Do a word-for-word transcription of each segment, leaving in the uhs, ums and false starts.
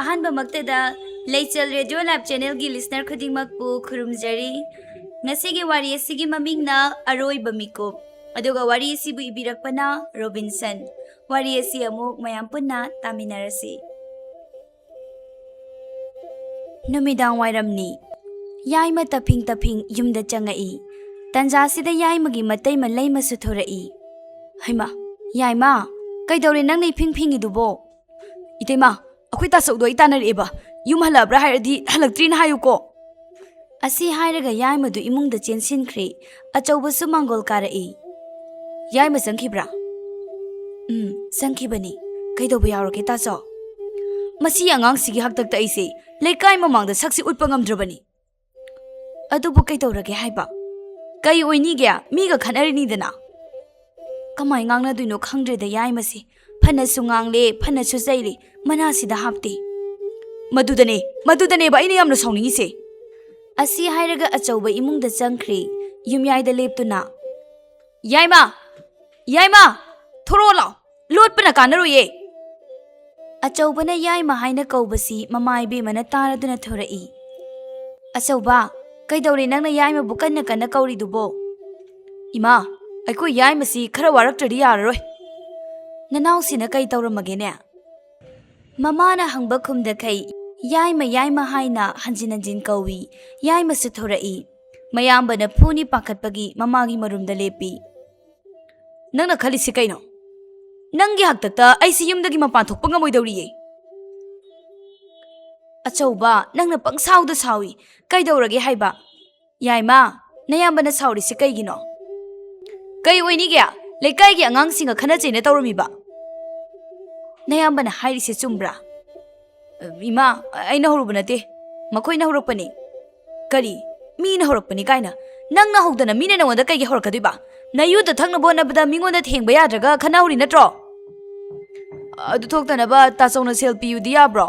ꯑꯍꯥꯟꯕꯃꯛꯇꯗ ꯂꯩꯆꯦꯜ radio live ꯆꯦꯅꯦꯜꯒꯤ listener ꯈꯨꯗꯤꯡꯃꯛꯄꯨ ꯈꯨꯔꯨꯝꯖꯔꯤ꯫ ꯉꯁꯤꯒꯤ ꯋꯥꯔꯤ ꯑꯁꯤꯒꯤ ꯃꯃꯤꯡꯅ ꯑꯔꯣꯏꯕ ꯃꯤꯀꯨꯞ, ꯑꯗꯨꯒ ꯋꯥꯔꯤ ꯑꯁꯤꯕꯨ ꯏꯕꯤꯔꯛꯄꯅ ꯔꯣꯕꯤꯟꯁꯟ꯫ ꯋꯥꯔꯤ ꯑꯁꯤ ꯑꯃꯨꯛ ꯃꯌꯥꯝ ꯄꯨꯟꯅ ꯇꯥꯃꯤꯟꯅꯔꯁꯤ꯫ ꯅꯨꯃꯤꯗꯥꯡ ꯋꯥꯏꯔꯝꯅꯤ꯫ ꯌꯥꯏꯃ ꯇꯞꯐꯤꯡ ꯇꯞꯐꯤꯡ ꯌꯨꯝꯗ ꯆꯪꯉꯛꯏ꯫ ꯇꯟꯖꯥꯁꯤꯗ ꯌꯥꯏꯃꯒꯤ ꯃꯇꯩꯃ ꯂꯩꯃꯁꯨ ꯊꯣꯔꯛꯏ꯫ "ꯍꯩꯃꯥ, ꯌꯥꯏꯃ, ꯀꯩꯗꯧꯔꯦ ꯅꯪꯅ ꯏꯐꯤꯡ ꯐꯤꯡꯉꯤꯗꯨꯕꯣ?" "ꯏꯇꯩꯃ, ꯑꯩꯈꯣꯏ ꯇꯥꯆꯧꯗꯣ ꯑꯩ ꯇꯥꯟꯅꯔꯛꯑꯦꯕ꯫ ꯌꯨꯝ ꯍꯜꯂꯛꯑꯕ꯭ꯔꯥ ꯍꯥꯏꯔꯗꯤ ꯍꯜꯂꯛꯇ꯭ꯔꯤꯅ ꯍꯥꯏꯌꯨꯀꯣ꯫" ꯑꯁꯤ ꯍꯥꯏꯔꯒ ꯌꯥꯏꯃꯗꯨ ꯏꯃꯨꯡꯗ ꯆꯦꯟꯁꯤꯟꯈ꯭ꯔꯦ꯫ ꯑꯆꯧꯕꯁꯨ ꯃꯥꯡꯒꯣꯜ ꯀꯥꯔꯛꯏ꯫ "ꯌꯥꯏꯃ ꯆꯪꯈꯤꯕ꯭ꯔꯥ?" "ꯎꯝ, ꯆꯪꯈꯤꯕꯅꯤ꯫ ꯀꯩꯗꯧꯕ ꯌꯥꯎꯔꯒꯦ ꯇꯥꯆꯧ?" "ꯃꯁꯤ ꯑꯉꯥꯡꯁꯤꯒꯤ ꯍꯥꯛꯇꯛꯇ ꯑꯩꯁꯦ ꯂꯩꯀꯥꯏ ꯃꯃꯥꯡꯗ ꯁꯛꯁꯤ ꯎꯠꯄ ꯉꯝꯗ꯭ꯔꯕꯅꯤ꯫ ꯑꯗꯨꯕꯨ ꯀꯩꯗꯧꯔꯒꯦ ꯍꯥꯏꯕ? ꯀꯩ ꯑꯣꯏꯅꯤꯒꯦ? ꯃꯤꯒ ꯈꯠꯅꯔꯤꯅꯤꯗꯅ꯫" ꯀꯃꯥꯏ ꯉꯥꯡꯅꯗꯣꯏꯅꯣ ꯈꯪꯗ꯭ꯔꯦꯗ ꯌꯥꯏꯃꯁꯦ꯫ ꯐꯅꯁꯨ ꯉꯥꯡꯂꯦ, ꯐꯅꯁꯨ ꯆꯩꯔꯦ, ꯃꯅꯥꯁꯤꯗ ꯍꯥꯞꯇꯦ꯫ "ꯃꯗꯨꯗꯅꯦ, ꯃꯗꯨꯗꯅꯦꯕ ꯑꯩꯅ ꯌꯥꯝꯅ ꯁꯥꯎꯅꯤꯡꯉꯤꯁꯦ꯫" ꯑꯁꯤ ꯍꯥꯏꯔꯒ ꯑꯆꯧꯕ ꯏꯃꯨꯡꯗ ꯆꯪꯈ꯭ꯔꯦ꯫ ꯌꯨꯝꯌꯥꯏꯗ ꯂꯦꯞꯇꯨꯅ, "ꯌꯥꯏꯃ! ꯌꯥꯏꯃ! ꯊꯣꯔꯛꯑꯣ ꯂꯥꯛꯑꯣ꯫ ꯂꯣꯠꯄꯅ ꯀꯥꯟꯅꯔꯣꯏꯌꯦ꯫" ꯑꯆꯧꯕꯅ ꯌꯥꯏꯃ ꯍꯥꯏꯅ ꯀꯧꯕꯁꯤ ꯃꯃꯥ ꯏꯕꯦꯝꯃꯅ ꯇꯥꯔꯗꯨꯅ ꯊꯣꯔꯛꯏ꯫ "ꯑꯆꯧꯕ, ꯀꯩꯗꯧꯔꯦ ꯅꯪꯅ ꯌꯥꯏꯃꯕꯨ ꯀꯟꯅ ꯀꯟꯅ ꯀꯧꯔꯤꯗꯨꯕꯣ?" "ꯏꯃꯥ, ꯑꯩꯈꯣꯏ ꯌꯥꯏꯃꯁꯤ ꯈꯔ ꯋꯥꯔꯛꯇ꯭ꯔꯗꯤ ꯌꯥꯔꯔꯣꯏ꯫" "ꯅꯅꯥꯎꯁꯤꯅ ꯀꯩ ꯇꯧꯔꯝꯃꯒꯦꯅꯦ?" ꯃꯃꯥꯅ ꯍꯪꯕ ꯈꯨꯝꯗꯈꯩ ꯌꯥꯏꯃ ꯌꯥꯏꯃ ꯍꯥꯏꯅ ꯍꯟꯖꯤꯟ ꯍꯟꯖꯤꯟ ꯀꯧꯏ꯫ ꯌꯥꯏꯃꯁꯨ ꯊꯣꯔꯛꯏ꯫ ꯃꯌꯥꯝꯕꯅ ꯐꯨꯅꯤ ꯄꯥꯈꯠꯄꯒꯤ ꯃꯃꯥꯒꯤ ꯃꯔꯨꯝꯗ ꯂꯦꯞꯄꯤ꯫ "ꯅꯪꯅ ꯈꯜꯂꯤꯁꯤ ꯀꯩꯅꯣ? ꯅꯪꯒꯤ ꯍꯥꯛꯇꯛꯇ ꯑꯩꯁꯤ ꯌꯨꯝꯗꯒꯤ ꯃꯄꯥꯟ ꯊꯣꯛꯄ ꯉꯝꯃꯣꯏꯗꯧꯔꯤꯌꯦ꯫" "ꯑꯆꯧꯕ, ꯅꯪꯅ ꯄꯪꯁꯥꯎꯗ ꯁꯥꯎꯏ꯫ ꯀꯩꯗꯧꯔꯒꯦ ꯍꯥꯏꯕ?" "ꯌꯥꯏꯃ, ꯅꯌꯥꯝꯕꯅ ꯁꯥꯎꯔꯤꯁꯤ ꯀꯩꯒꯤꯅꯣ?" "ꯀꯩ ꯑꯣꯏꯅꯤꯒꯦ? ꯂꯩꯀꯥꯏꯒꯤ ꯑꯉꯥꯡꯁꯤꯡꯒ ꯈꯠꯅ ꯆꯩꯅ ꯇꯧꯔꯝꯃꯤꯕ꯫ ꯅꯌꯥꯝꯕꯅ ꯍꯥꯏꯔꯤꯁꯦ ꯆꯨꯝꯕ꯭ꯔꯥ?" "ꯏꯃꯥ, ꯑꯩꯅ ꯍꯧꯔꯨꯕ ꯅꯠꯇꯦ, ꯃꯈꯣꯏꯅ ꯍꯧꯔꯛꯄꯅꯤ꯫" "ꯀꯔꯤ? ꯃꯤꯅ ꯍꯧꯔꯛꯄꯅꯤ ꯀꯥꯏꯅ? ꯅꯪꯅ ꯍꯧꯗꯅ ꯃꯤꯅ ꯅꯉꯣꯟꯗ ꯀꯩꯒꯤ ꯍꯧꯔꯛꯀꯗꯣꯏꯕ? ꯅꯌꯨꯗ ꯊꯛꯅꯕ ꯍꯣꯠꯅꯕꯗ ꯃꯤꯉꯣꯟꯗ ꯊꯦꯡꯕ ꯌꯥꯗ꯭ꯔꯒ ꯈꯠꯅꯍꯧꯔꯤ ꯅꯠꯇ꯭ꯔꯣ? ꯑꯗꯨ ꯊꯣꯛꯇꯅꯕ ꯇꯥꯆꯧꯅ ꯁꯦꯜ ꯄꯤꯌꯨꯗꯤ ꯌꯥꯕ꯭ꯔꯣ?"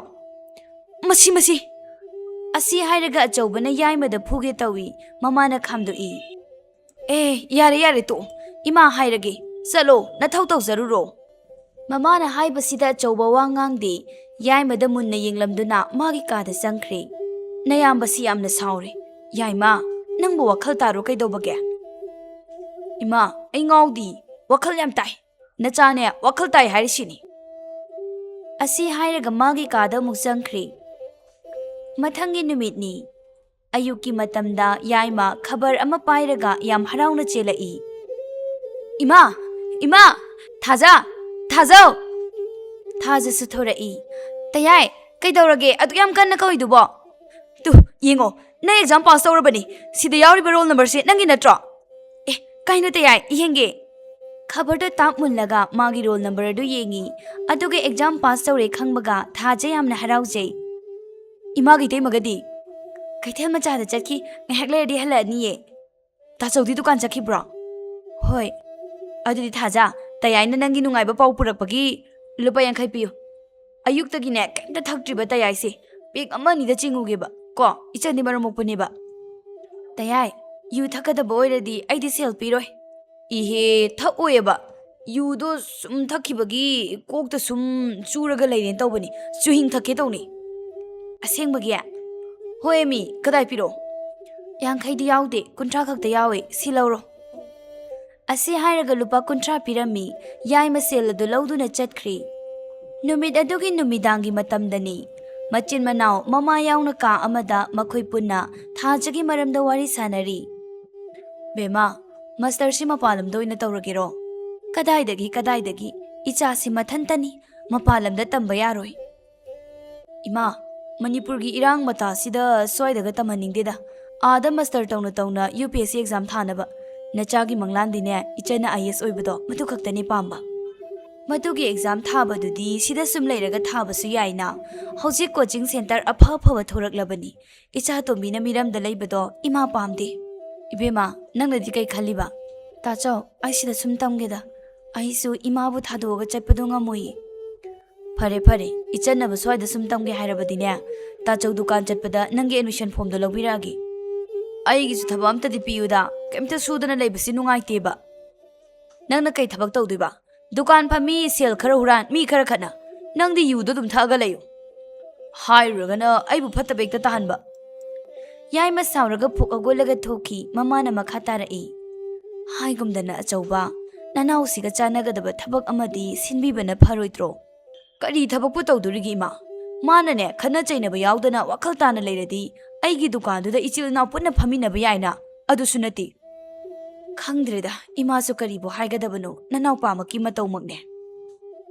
"ꯃꯁꯤ, ꯃꯁꯤ!" ꯑꯁꯤ ꯍꯥꯏꯔꯒ ꯑꯆꯧꯕꯅ ꯌꯥꯏꯃꯗ ꯐꯨꯒꯦ ꯇꯧꯏ꯫ ꯃꯃꯥꯅ ꯈꯥꯝꯗꯣꯛꯏ꯫ "ꯑꯦ, ꯌꯥꯔꯦ, ꯌꯥꯔꯦ, ꯇꯣꯛꯑꯣ꯫ ꯏꯃꯥ ꯍꯥꯏꯔꯒꯦ꯫ ꯆꯠꯂꯣ, ꯅꯊꯧ ꯇꯧꯖꯔꯨꯔꯣ꯫" ꯃꯃꯥꯅ ꯍꯥꯏꯕꯁꯤꯗ ꯑꯆꯧꯕ ꯋꯥ ꯉꯥꯡꯗꯦ꯫ ꯌꯥꯏꯃꯗ ꯃꯨꯟꯅ ꯌꯦꯡꯂꯝꯗꯨꯅ ꯃꯥꯒꯤ ꯀꯥꯗ ꯆꯪꯈ꯭ꯔꯦ꯫ "ꯅꯌꯥꯝꯕꯁꯤ ꯌꯥꯝꯅ ꯁꯥꯎꯔꯦ꯫ ꯌꯥꯏꯃ, ꯅꯪꯕꯨ ꯋꯥꯈꯜ ꯇꯥꯔꯣ ꯀꯩꯗꯧꯕꯒꯦ?" "ꯏꯃꯥ, ꯑꯩ ꯉꯥꯎꯗꯤ꯫ ꯋꯥꯈꯜ ꯌꯥꯝ ꯇꯥꯏ꯫ ꯅꯆꯥꯅꯦ ꯋꯥꯈꯜ ꯇꯥꯏ ꯍꯥꯏꯔꯤꯁꯤꯅꯤ꯫" ꯑꯁꯤ ꯍꯥꯏꯔꯒ ꯃꯥꯒꯤ ꯀꯥꯗ ꯑꯃꯨꯛ ꯆꯪꯈ꯭ꯔꯦ꯫ ꯃꯊꯪꯒꯤ ꯅꯨꯃꯤꯠꯅꯤ꯫ ꯑꯌꯨꯛꯀꯤ ꯃꯇꯝꯗ ꯌꯥꯏꯃ ꯈꯕꯔ ꯑꯃ ꯄꯥꯏꯔꯒ ꯌꯥꯝ ꯍꯔꯥꯎꯅ ꯆꯦꯜꯂꯛꯏ꯫ "ꯏꯃꯥ! ꯏꯃꯥ! ꯊꯥꯖ! ꯊꯥꯖꯧ!" ꯊꯥꯖꯁꯨ ꯊꯣꯔꯛꯏ꯫ "ꯇꯌꯥꯏ, ꯀꯩꯗꯧꯔꯒꯦ ꯑꯗꯨꯛ ꯌꯥꯝ ꯀꯟꯅ ꯀꯧꯏꯗꯨꯕꯣ? ꯇꯨ, ꯌꯦꯡꯉꯣ, ꯅꯪ ꯑꯦꯛꯖꯥꯝ ꯄꯥꯁ ꯇꯧꯔꯕꯅꯤ꯫ ꯁꯤꯗ ꯌꯥꯎꯔꯤꯕ ꯔꯣꯜ ꯅꯝꯕꯔꯁꯦ ꯅꯪꯒꯤ ꯅꯠꯇ꯭ꯔꯣ? ꯑꯦ, ꯀꯩꯅꯣ ꯇꯌꯥꯏ, ꯌꯦꯡꯒꯦ꯫" ꯈꯕꯔꯗꯣ ꯇꯥꯞ ꯃꯨꯜꯂꯒ ꯃꯥꯒꯤ ꯔꯣꯜ ꯅꯝꯕꯔ ꯑꯗꯨ ꯌꯦꯡꯉꯤ꯫ ꯑꯗꯨꯒ ꯑꯦꯛꯖꯥꯝ ꯄꯥꯁ ꯇꯧꯔꯦ ꯈꯪꯕꯒ ꯊꯥꯖ ꯌꯥꯝꯅ ꯍꯔꯥꯎꯖꯩ꯫ "ꯏꯃꯥꯒ ꯏꯇꯩꯃꯒꯗꯤ?" "ꯀꯩꯊꯦꯜ ꯃꯆꯥꯗ ꯆꯠꯈꯤ꯫ ꯉꯥꯏꯍꯥꯛ ꯂꯩꯔꯗꯤ ꯍꯜꯂꯛꯑꯅꯤꯌꯦ꯫" "ꯇꯥꯆꯧꯗꯤ ꯗꯨꯀꯥꯟ ꯆꯠꯈꯤꯕ꯭ꯔꯣ?" "ꯍꯣꯏ꯫" "ꯑꯗꯨꯗꯤ ꯊꯥꯖ, ꯇꯌꯥꯏꯅ ꯅꯪꯒꯤ ꯅꯨꯡꯉꯥꯏꯕ ꯄꯥꯎ ꯄꯨꯔꯛꯄꯒꯤ ꯂꯨꯄꯥ ꯌꯥꯡꯈꯩ ꯄꯤꯌꯨ꯫ ꯑꯌꯨꯛꯇꯒꯤꯅꯦ ꯀꯩꯝꯇ ꯊꯛꯇ꯭ꯔꯤꯕ ꯇꯌꯥꯏꯁꯦ꯫ ꯄꯦꯛ ꯑꯃ ꯑꯅꯤꯗ ꯆꯤꯡꯉꯨꯒꯦꯕ ꯀꯣ, ꯏꯆꯟꯗꯤ ꯃꯔꯝ ꯃꯣꯛꯄꯅꯦꯕ꯫" "ꯇꯌꯥꯏ, ꯌꯨ ꯊꯛꯀꯗꯕ ꯑꯣꯏꯔꯗꯤ ꯑꯩꯗꯤ ꯁꯦꯜ ꯄꯤꯔꯣꯏ꯫" "ꯏꯍꯦ, ꯊꯛꯑꯣꯏꯌꯦꯕ꯫ ꯌꯨꯗꯣ ꯁꯨꯝ ꯊꯛꯈꯤꯕꯒꯤ ꯀꯣꯛꯇ ꯁꯨꯝ ꯆꯨꯔꯒ ꯂꯩꯔꯦꯅ ꯇꯧꯕꯅꯤ꯫ ꯆꯨꯍꯤꯡ ꯊꯛꯀꯦ ꯇꯧꯅꯤ꯫" "ꯑꯁꯦꯡꯕꯒꯤ?" "ꯍꯣꯏ ꯃꯤ, ꯀꯗꯥꯏ ꯄꯤꯔꯛꯑꯣ?" "ꯌꯥꯡꯈꯩꯗꯤ ꯌꯥꯎꯗꯦ, ꯀꯨꯟꯊ꯭ꯔꯥ ꯈꯛꯇ ꯌꯥꯎꯋꯦ, ꯁꯤ ꯂꯧꯔꯣ꯫" ꯑꯁꯤ ꯍꯥꯏꯔꯒ ꯂꯨꯄꯥ ꯀꯨꯟꯊ꯭ꯔꯥ ꯄꯤꯔꯝꯃꯤ꯫ ꯌꯥꯏꯃ ꯁꯦꯜ ꯑꯗꯨ ꯂꯧꯗꯨꯅ ꯆꯠꯈ꯭ꯔꯦ꯫ ꯅꯨꯃꯤꯠ ꯑꯗꯨꯒꯤ ꯅꯨꯃꯤꯗꯥꯡꯒꯤ ꯃꯇꯝꯗꯅꯤ꯫ ꯃꯆꯤꯟ ꯃꯅꯥꯎ ꯃꯃꯥ ꯌꯥꯎꯅ ꯀꯥ ꯑꯃꯗ ꯃꯈꯣꯏ ꯄꯨꯟꯅ ꯊꯥꯖꯒꯤ ꯃꯔꯝꯗ ꯋꯥꯔꯤ ꯁꯥꯟꯅꯔꯤ꯫ "ꯕꯦꯝꯃ, ꯃꯥꯁꯇꯔꯁꯤ ꯃꯄꯥꯟ ꯂꯝꯗ ꯑꯣꯏꯅ ꯇꯧꯔꯒꯦꯔꯣ?" "ꯀꯗꯥꯏꯗꯒꯤ, ꯀꯗꯥꯏꯗꯒꯤ? ꯏꯆꯥꯁꯤ ꯃꯊꯟꯇꯅꯤ, ꯃꯄꯥꯟ ꯂꯝꯗ ꯇꯝꯕ ꯌꯥꯔꯣꯏ꯫" "ꯏꯃꯥ, ꯃꯅꯤꯄꯨꯔꯒꯤ ꯏꯔꯥꯡ ꯃꯇꯥꯁꯤꯗ ꯁ꯭ꯋꯥꯏꯗꯒ ꯇꯝꯍꯟꯅꯤꯡꯗꯦꯗ꯫ ꯑꯥꯗ ꯃꯥꯁꯇꯔ ꯇꯧꯅ ꯇꯧꯅ U P S C exam ꯊꯥꯅꯕ꯫ ꯅꯆꯥꯒꯤ ꯃꯪꯂꯥꯟꯗꯤꯅꯦ ꯏꯆꯟꯅ ꯑꯥꯏ ꯑꯦꯁ ꯑꯣꯏꯕꯗꯣ, ꯃꯗꯨ ꯈꯛꯇꯅꯤ ꯄꯥꯝꯕ꯫ ꯃꯗꯨꯒꯤ ꯑꯦꯛꯖꯥꯝ ꯊꯥꯕꯗꯨꯗꯤ ꯁꯤꯗ ꯁꯨꯝ ꯂꯩꯔꯒ ꯊꯥꯕꯁꯨ ꯌꯥꯏꯅ꯫ ꯍꯧꯖꯤꯛ ꯀꯣꯆꯤꯡ ꯁꯦꯟꯇꯔ ꯑꯐ ꯑꯐꯕ ꯊꯣꯔꯛꯂꯕꯅꯤ꯫ ꯏꯆꯥ ꯇꯣꯝꯕꯤꯅ ꯃꯤꯔꯝꯗ ꯂꯩꯕꯗꯣ ꯏꯃꯥ ꯄꯥꯝꯗꯦ꯫" "ꯏꯕꯦꯝꯃ, ꯅꯪꯅꯗꯤ ꯀꯩ ꯈꯜꯂꯤꯕ?" "ꯇꯥꯆꯧ, ꯑꯩ ꯁꯤꯗ ꯁꯨꯝ ꯇꯝꯒꯦꯗ꯫ ꯑꯩꯁꯨ ꯏꯃꯥꯕꯨ ꯊꯥꯗꯣꯛꯑꯒ ꯆꯠꯄꯗꯣ ꯉꯝꯃꯣꯏꯌꯦ꯫" "ꯐꯔꯦ, ꯐꯔꯦ, ꯏꯆꯟꯅꯕ ꯁ꯭ꯋꯥꯏꯗ ꯁꯨꯝ ꯇꯝꯒꯦ ꯍꯥꯏꯔꯕꯗꯤꯅꯦ, ꯇꯥꯆꯧ ꯗꯨꯀꯥꯟ ꯆꯠꯄꯗ ꯅꯪꯒꯤ ꯑꯦꯗꯃꯤꯁꯟ ꯐꯣꯝꯗꯣ ꯂꯧꯕꯤꯔꯛꯑꯒꯦ꯫ ꯑꯩꯒꯤꯁꯨ ꯊꯕꯛ ꯑꯝꯇꯗꯤ ꯄꯤꯌꯨꯗ, ꯀꯩꯝꯇ ꯁꯨꯗꯅ ꯂꯩꯕꯁꯤ ꯅꯨꯡꯉꯥꯏꯇꯦꯕ꯫" "ꯅꯪꯅ ꯀꯩ ꯊꯕꯛ ꯇꯧꯗꯣꯏꯕ?" ꯗꯨꯀꯥꯟ ꯐꯝꯃꯤ, ꯁꯦꯜ ꯈꯔ ꯍꯨꯔꯥꯟ, ꯃꯤ ꯈꯔ ꯈꯠꯅ꯫ ꯅꯪꯗꯤ ꯌꯨꯗꯣ ꯑꯗꯨꯝ ꯊꯛꯑꯒ ꯂꯩꯌꯨ꯫ ꯍꯥꯏꯔꯨꯔꯒꯅ ꯑꯩꯕꯨ ꯐꯠꯇꯕ ꯍꯦꯛꯇ ꯇꯥꯍꯟꯕ꯫ ꯌꯥꯏꯃ ꯁꯥꯎꯔꯒ ꯐꯨꯛ ꯍꯧꯒꯠꯂꯒ ꯊꯣꯛꯈꯤ꯫ ꯃꯃꯥꯅ ꯃꯈꯥ ꯇꯥꯔꯛꯏ, ꯍꯥꯏꯒꯨꯝꯗꯅ ꯑꯆꯧꯕ, ꯅꯅꯥꯎꯁꯤꯒ ꯆꯥꯟꯅꯒꯗꯕ ꯊꯕꯛ ꯑꯃꯗꯤ ꯁꯤꯟꯕꯤꯕꯅ ꯐꯔꯣꯏꯗ꯭ꯔꯣ? ꯀꯔꯤ ꯊꯕꯛꯄꯨ ꯇꯧꯗꯣꯔꯤꯒꯦ ꯏꯃꯥ? ꯃꯥꯅꯅꯦ ꯈꯠꯅ ꯆꯩꯅꯕ ꯌꯥꯎꯗꯅ ꯋꯥꯈꯜ ꯇꯥꯅ ꯂꯩꯔꯗꯤ ꯑꯩꯒꯤ ꯗꯨꯀꯥꯟꯗꯨꯗ ꯏꯆꯤꯜ ꯏꯅꯥꯎ ꯄꯨꯟꯅ ꯐꯝꯃꯤꯟꯅꯕ ꯌꯥꯏꯅ꯫ ꯑꯗꯨꯁꯨ ꯅꯠꯇꯦ꯫ ꯈꯪꯗ꯭ꯔꯦꯗ, ꯏꯃꯥꯁꯨ ꯀꯔꯤꯕꯨ ꯍꯥꯏꯒꯗꯕꯅꯣ, ꯅꯅꯥꯎꯄꯥꯃꯛꯀꯤ ꯃꯇꯧꯃꯛꯅꯦ꯫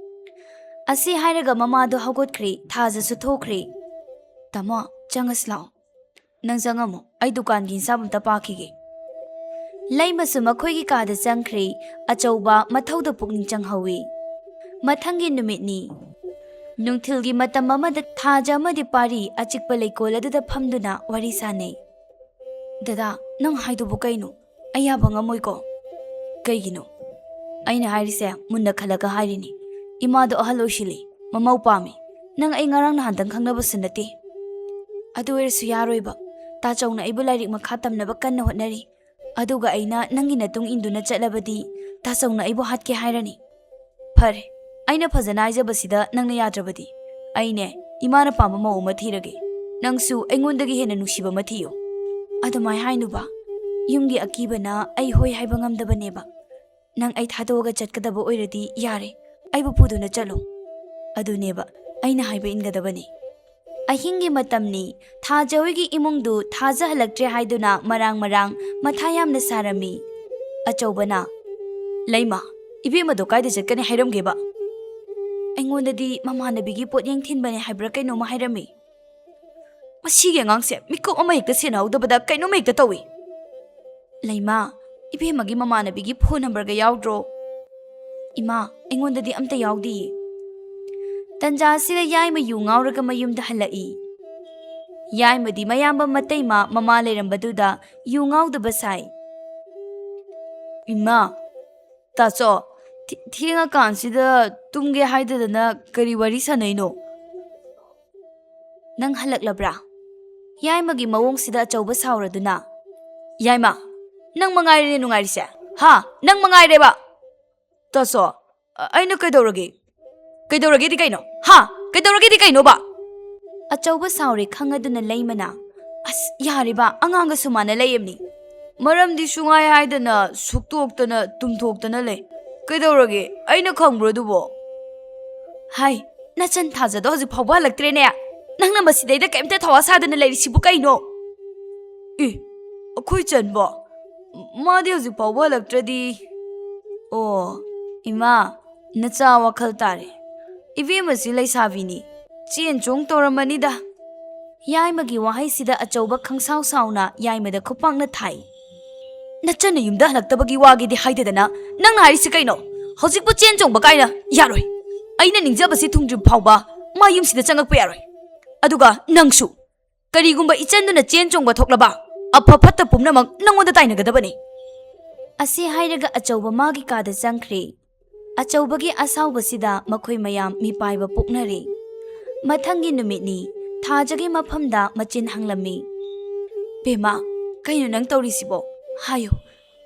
ꯑꯁꯤ ꯍꯥꯏꯔꯒ ꯃꯃꯥꯗꯣ ꯍꯧꯒꯠꯈ꯭ꯔꯦ, ꯊꯥꯖꯁꯨ ꯊꯣꯛꯈ꯭ꯔꯦ꯫ ꯇꯥꯃꯣ, ꯆꯪꯉꯁꯤ ꯂꯥꯛꯑꯣ꯫ ꯅꯪ ꯆꯪꯉꯝꯃꯣ, ꯑꯩ ꯗꯨꯀꯥꯟꯒꯤ ꯍꯤꯟꯁꯥꯞ ꯑꯝꯇ ꯄꯥꯈꯤꯒꯦ꯫ ꯂꯩꯃꯁꯨ ꯃꯈꯣꯏꯒꯤ ꯀꯥꯗ ꯆꯪꯈ꯭ꯔꯦ꯫ ꯑꯆꯧꯕ ꯃꯊꯧꯗ ꯄꯨꯛꯅꯤꯡ ꯆꯪꯍꯧꯏ꯫ ꯃꯊꯪꯒꯤ ꯅꯨꯃꯤꯠꯅꯤ꯫ ꯅꯨꯡꯊꯤꯜꯒꯤ ꯃꯇꯝ ꯑꯃꯗ ꯊꯥꯖ ꯑꯃꯗꯤ ꯄꯥꯔꯤ ꯑꯆꯤꯛꯄ ꯂꯩꯀꯣꯜ ꯑꯗꯨꯗ ꯐꯝꯗꯨꯅ ꯋꯥꯔꯤ ꯁꯥꯅꯩ꯫ "ꯗꯗꯥ, ꯅꯪ ꯍꯥꯏꯗꯨꯕꯨ ꯀꯩꯅꯣ? ꯑꯩ ꯌꯥꯕ ꯉꯝꯃꯣꯏꯀꯣ꯫" "ꯀꯩꯒꯤꯅꯣ?" "ꯑꯩꯅ ꯍꯥꯏꯔꯤꯁꯦ ꯃꯨꯟꯅ ꯈꯜꯂꯒ ꯍꯥꯏꯔꯤꯅꯤ꯫ ꯏꯃꯥꯗꯣ ꯑꯍꯜ ꯑꯣꯏꯁꯤꯜꯂꯤ, ꯃꯃꯧ ꯄꯥꯝꯃꯤ꯫ ꯅꯪ ꯑꯩ ꯉꯔꯥꯡ ꯅꯍꯥꯟꯗꯪ ꯈꯪꯅꯕꯁꯨ ꯅꯠꯇꯦ꯫ ꯑꯗꯨ ꯑꯣꯏꯔꯁꯨ ꯌꯥꯔꯣꯏꯕ꯫ ꯇꯥꯆꯧꯅ ꯑꯩꯕꯨ ꯂꯥꯏꯔꯤꯛ ꯃꯈꯥ ꯇꯝꯅꯕ ꯀꯟꯅ ꯍꯣꯠꯅꯔꯤ꯫ ꯑꯗꯨꯒ ꯑꯩꯅ ꯅꯪꯒꯤ ꯅꯇꯨꯡ ꯏꯟꯗꯨꯅ ꯆꯠꯂꯕꯗꯤ ꯇꯥꯆꯧꯅ ꯑꯩꯕꯨ ꯍꯥꯠꯀꯦ ꯍꯥꯏꯔꯅꯤ꯫ ꯐꯔꯦ, ꯑꯩꯅ ꯐꯖꯅ ꯍꯥꯏꯖꯕꯁꯤꯗ ꯅꯪꯅ ꯌꯥꯗ꯭ꯔꯕꯗꯤ ꯑꯩꯅꯦ, ꯏꯃꯥꯅ ꯄꯥꯝꯕ ꯃꯧ ꯑꯃ ꯊꯤꯔꯒꯦ꯫ ꯅꯪꯁꯨ ꯑꯩꯉꯣꯟꯗꯒꯤ ꯍꯦꯟꯅ ꯅꯨꯡꯁꯤꯕ ꯑꯃ ꯊꯤꯌꯣ꯫" "ꯑꯗꯨꯃꯥꯏ ꯍꯥꯏꯅꯨꯕ꯫ ꯌꯨꯝꯒꯤ ꯑꯀꯤꯕꯅ ꯑꯩ ꯍꯣꯏ ꯍꯥꯏꯕ ꯉꯝꯗꯕꯅꯦꯕ꯫ ꯅꯪ ꯑꯩ ꯊꯥꯗꯣꯛꯑꯒ ꯆꯠꯀꯗꯕ ꯑꯣꯏꯔꯗꯤ ꯌꯥꯔꯦ, ꯑꯩꯕꯨ ꯄꯨꯗꯨꯅ ꯆꯠꯂꯣ꯫ ꯑꯗꯨꯅꯦꯕ ꯑꯩꯅ ꯍꯥꯏꯕ ꯏꯟꯒꯗꯕꯅꯤ꯫" ꯑꯍꯤꯡꯒꯤ ꯃꯇꯝꯅꯤ꯫ ꯊꯥꯖ ꯍꯣꯏꯒꯤ ꯏꯃꯨꯡꯗꯨ ꯊꯥꯖꯍꯜꯂꯛꯇ꯭ꯔꯦ ꯍꯥꯏꯗꯨꯅ ꯃꯔꯥꯡ ꯃꯔꯥꯡ ꯃꯊꯥ ꯌꯥꯝꯅ ꯁꯥꯔꯝꯃꯤ꯫ ꯑꯆꯧꯕꯅ, "ꯂꯩꯃ, ꯏꯕꯦꯝꯃꯗꯣ ꯀꯥꯏꯗ ꯆꯠꯀꯅꯤ ꯍꯥꯏꯔꯝꯒꯦꯕ?" "ꯑꯩꯉꯣꯟꯗꯗꯤ ꯃꯃꯥꯟꯅꯕꯤꯒꯤ ꯄꯣꯠꯌꯦꯡ ꯊꯤꯟꯕꯅꯦ ꯍꯥꯏꯕ꯭ꯔꯥ ꯀꯩꯅꯣꯝꯃ ꯍꯥꯏꯔꯝꯃꯤ꯫" "ꯃꯁꯤꯒꯤ ꯑꯉꯥꯡꯁꯦ ꯃꯤꯀꯨꯞ ꯑꯃ ꯍꯦꯛꯇ ꯁꯦꯟꯅꯍꯧꯗꯕꯗ ꯀꯩꯅꯣꯝ ꯍꯦꯛꯇ ꯇꯧꯏ꯫" "ꯂꯩꯃ, ꯏꯕꯦꯝꯃꯒꯤ ꯃꯃꯥꯟꯅꯕꯤꯒꯤ ꯐꯣꯟ ꯅꯝꯕꯔꯒ ꯌꯥꯎꯗ꯭ꯔꯣ?" "ꯏꯃꯥ, ꯑꯩꯉꯣꯟꯗꯗꯤ ꯑꯝꯇ ꯌꯥꯎꯗꯤꯌꯦ꯫" ꯇꯟꯖꯥ ꯑꯁꯤꯗ ꯌꯥꯏꯃ ꯌꯨ ꯉꯥꯎꯔꯒ ꯃꯌꯨꯝꯗ ꯍꯜꯂꯛꯏ꯫ ꯌꯥꯏꯃꯗꯤ ꯃꯌꯥꯝꯕ ꯃꯇꯩꯃ ꯃꯃꯥ ꯂꯩꯔꯝꯕꯗꯨꯗ ꯌꯨ ꯉꯥꯎꯗꯕ ꯁꯥꯏ꯫ "ꯏꯃꯥ, ꯇꯥꯆꯧ, ꯊꯦ-, ꯊꯦꯡꯉꯀꯥꯟꯁꯤꯗ ꯇꯨꯝꯒꯦ ꯍꯥꯏꯗꯗꯅ ꯀꯔꯤ ꯋꯥꯔꯤ ꯁꯥꯟꯅꯩꯅꯣ?" "ꯅꯪ ꯍꯜꯂꯛꯂꯕ꯭ꯔꯥ?" ꯌꯥꯏꯃꯒꯤ ꯃꯑꯣꯡꯁꯤꯗ ꯑꯆꯧꯕ ꯁꯥꯎꯔꯗꯨꯅ, "ꯌꯥꯏꯃ, ꯅꯪ ꯃꯉꯥꯏꯔꯦꯅꯦ ꯅꯨꯡꯉꯥꯏꯔꯤꯁꯦ꯫ ꯍꯥ? ꯅꯪ ꯃꯉꯥꯏꯔꯦꯕ!" "ꯇꯥꯆꯧ, ꯑ-, ꯑꯩꯅ ꯀꯩꯗꯧꯔꯒꯦ? ꯀꯩꯗꯧꯔꯒꯦꯗꯤ ꯀꯩꯅꯣ? ꯍꯥ? ꯀꯩꯗꯧꯔꯒꯦꯗꯤ ꯀꯩꯅꯣꯕ? ꯑꯆꯧꯕ ꯁꯥꯎꯔꯦ ꯈꯪꯉꯗꯨꯅ ꯂꯩꯃꯅ, "ꯑꯁ, ꯌꯥꯔꯦꯕ, ꯑꯉꯥꯡꯒꯁꯨ ꯃꯥꯟꯅ ꯂꯩꯌꯦꯕꯅꯤ꯫ ꯃꯔꯝꯗꯤ ꯁꯨꯡꯍꯥꯏ ꯍꯥꯏꯗꯅ ꯁꯨꯛꯇꯣꯛꯇꯅ ꯇꯨꯝꯊꯣꯛꯇꯅ ꯂꯩ꯫ ꯀꯩꯗꯧꯔꯒꯦ? ꯑꯩꯅ ꯈꯪꯕ꯭ꯔꯣ ꯑꯗꯨꯕꯣ?" "ꯍꯥꯏ, ꯅꯆꯟ ꯊꯥꯖꯗꯣ ꯍꯧꯖꯤꯛ ꯐꯥꯎꯕ ꯍꯜꯂꯛꯇ꯭ꯔꯦꯅꯦ꯫ ꯅꯪꯅ ꯃꯁꯤꯗꯩꯗ ꯀꯩꯝꯇ ꯊꯋꯥ ꯁꯥꯗꯅ ꯂꯩꯔꯤꯁꯤꯕꯨ ꯀꯩꯅꯣ?" "ꯑꯦ, ꯑꯩꯈꯣꯏ ꯆꯟꯕꯣ? ꯃꯥꯗꯤ ꯍꯧꯖꯤꯛ ꯐꯥꯎꯕ ꯍꯜꯂꯛꯇ꯭ꯔꯗꯤ?" "ꯑꯣ, ꯏꯃꯥ, ꯅꯆꯥ ꯋꯥꯈꯜ ꯇꯥꯔꯦ꯫ ꯏꯕꯦꯝꯃꯁꯤ ꯂꯩꯁꯥꯕꯤꯅꯤ, ꯆꯦꯟ ꯆꯣꯡ ꯇꯧꯔꯝꯃꯅꯤꯗ꯫" ꯌꯥꯏꯃꯒꯤ ꯋꯥꯍꯩꯁꯤꯗ ꯑꯆꯧꯕ ꯈꯪꯁꯥꯎ ꯁꯥꯎꯅ ꯌꯥꯏꯃꯗ ꯈꯨꯄꯥꯛꯅ ꯊꯥꯏ꯫ "ꯅꯆꯟꯅ ꯌꯨꯝꯗ ꯍꯜꯂꯛꯇꯕꯒꯤ ꯋꯥꯒꯤꯗꯤ ꯍꯥꯏꯗꯗꯅ ꯅꯪꯅ ꯍꯥꯏꯔꯤꯁꯤ ꯀꯩꯅꯣ? ꯍꯧꯖꯤꯛꯄꯨ ꯆꯦꯟ ꯆꯣꯡꯕ ꯀꯥꯏꯅ? ꯌꯥꯔꯣꯏ꯫ ꯑꯩꯅ ꯅꯤꯡꯖꯕꯁꯤ ꯊꯨꯡꯗ꯭ꯔꯤꯕ ꯐꯥꯎꯕ ꯃꯥ ꯌꯨꯝꯁꯤꯗ ꯆꯪꯉꯛꯄ ꯌꯥꯔꯣꯏ꯫ ꯑꯗꯨꯒ ꯅꯪꯁꯨ꯫ ꯀꯔꯤꯒꯨꯝꯕ ꯏꯆꯟꯗꯨꯅ ꯆꯦꯟ ꯆꯣꯡꯕ ꯊꯣꯛꯂꯕ, ꯑꯐ ꯐꯠꯇ ꯄꯨꯝꯅꯃꯛ ꯅꯪꯉꯣꯟꯗ ꯇꯥꯏꯅꯒꯗꯕꯅꯤ꯫" ꯑꯁꯤ ꯍꯥꯏꯔꯒ ꯑꯆꯧꯕ ꯃꯥꯒꯤ ꯀꯥꯗ ꯆꯪꯈ꯭ꯔꯦ꯫ ꯑꯆꯧꯕꯒꯤ ꯑꯁꯥꯎꯕꯁꯤꯗ ꯃꯈꯣꯏ ꯃꯌꯥꯝ ꯃꯤꯄꯥꯏꯕ ꯄꯣꯛꯅꯔꯦ꯫ ꯃꯊꯪꯒꯤ ꯅꯨꯃꯤꯠꯅꯤ꯫ ꯊꯥꯖꯒꯤ ꯃꯐꯝꯗ ꯃꯆꯤꯟ ꯍꯪꯂꯝꯃꯤ, "ꯕꯦꯝꯃ, ꯀꯩꯅꯣ ꯅꯪ ꯇꯧꯔꯤꯁꯤꯕꯣ? ꯍꯥꯏꯌꯨ,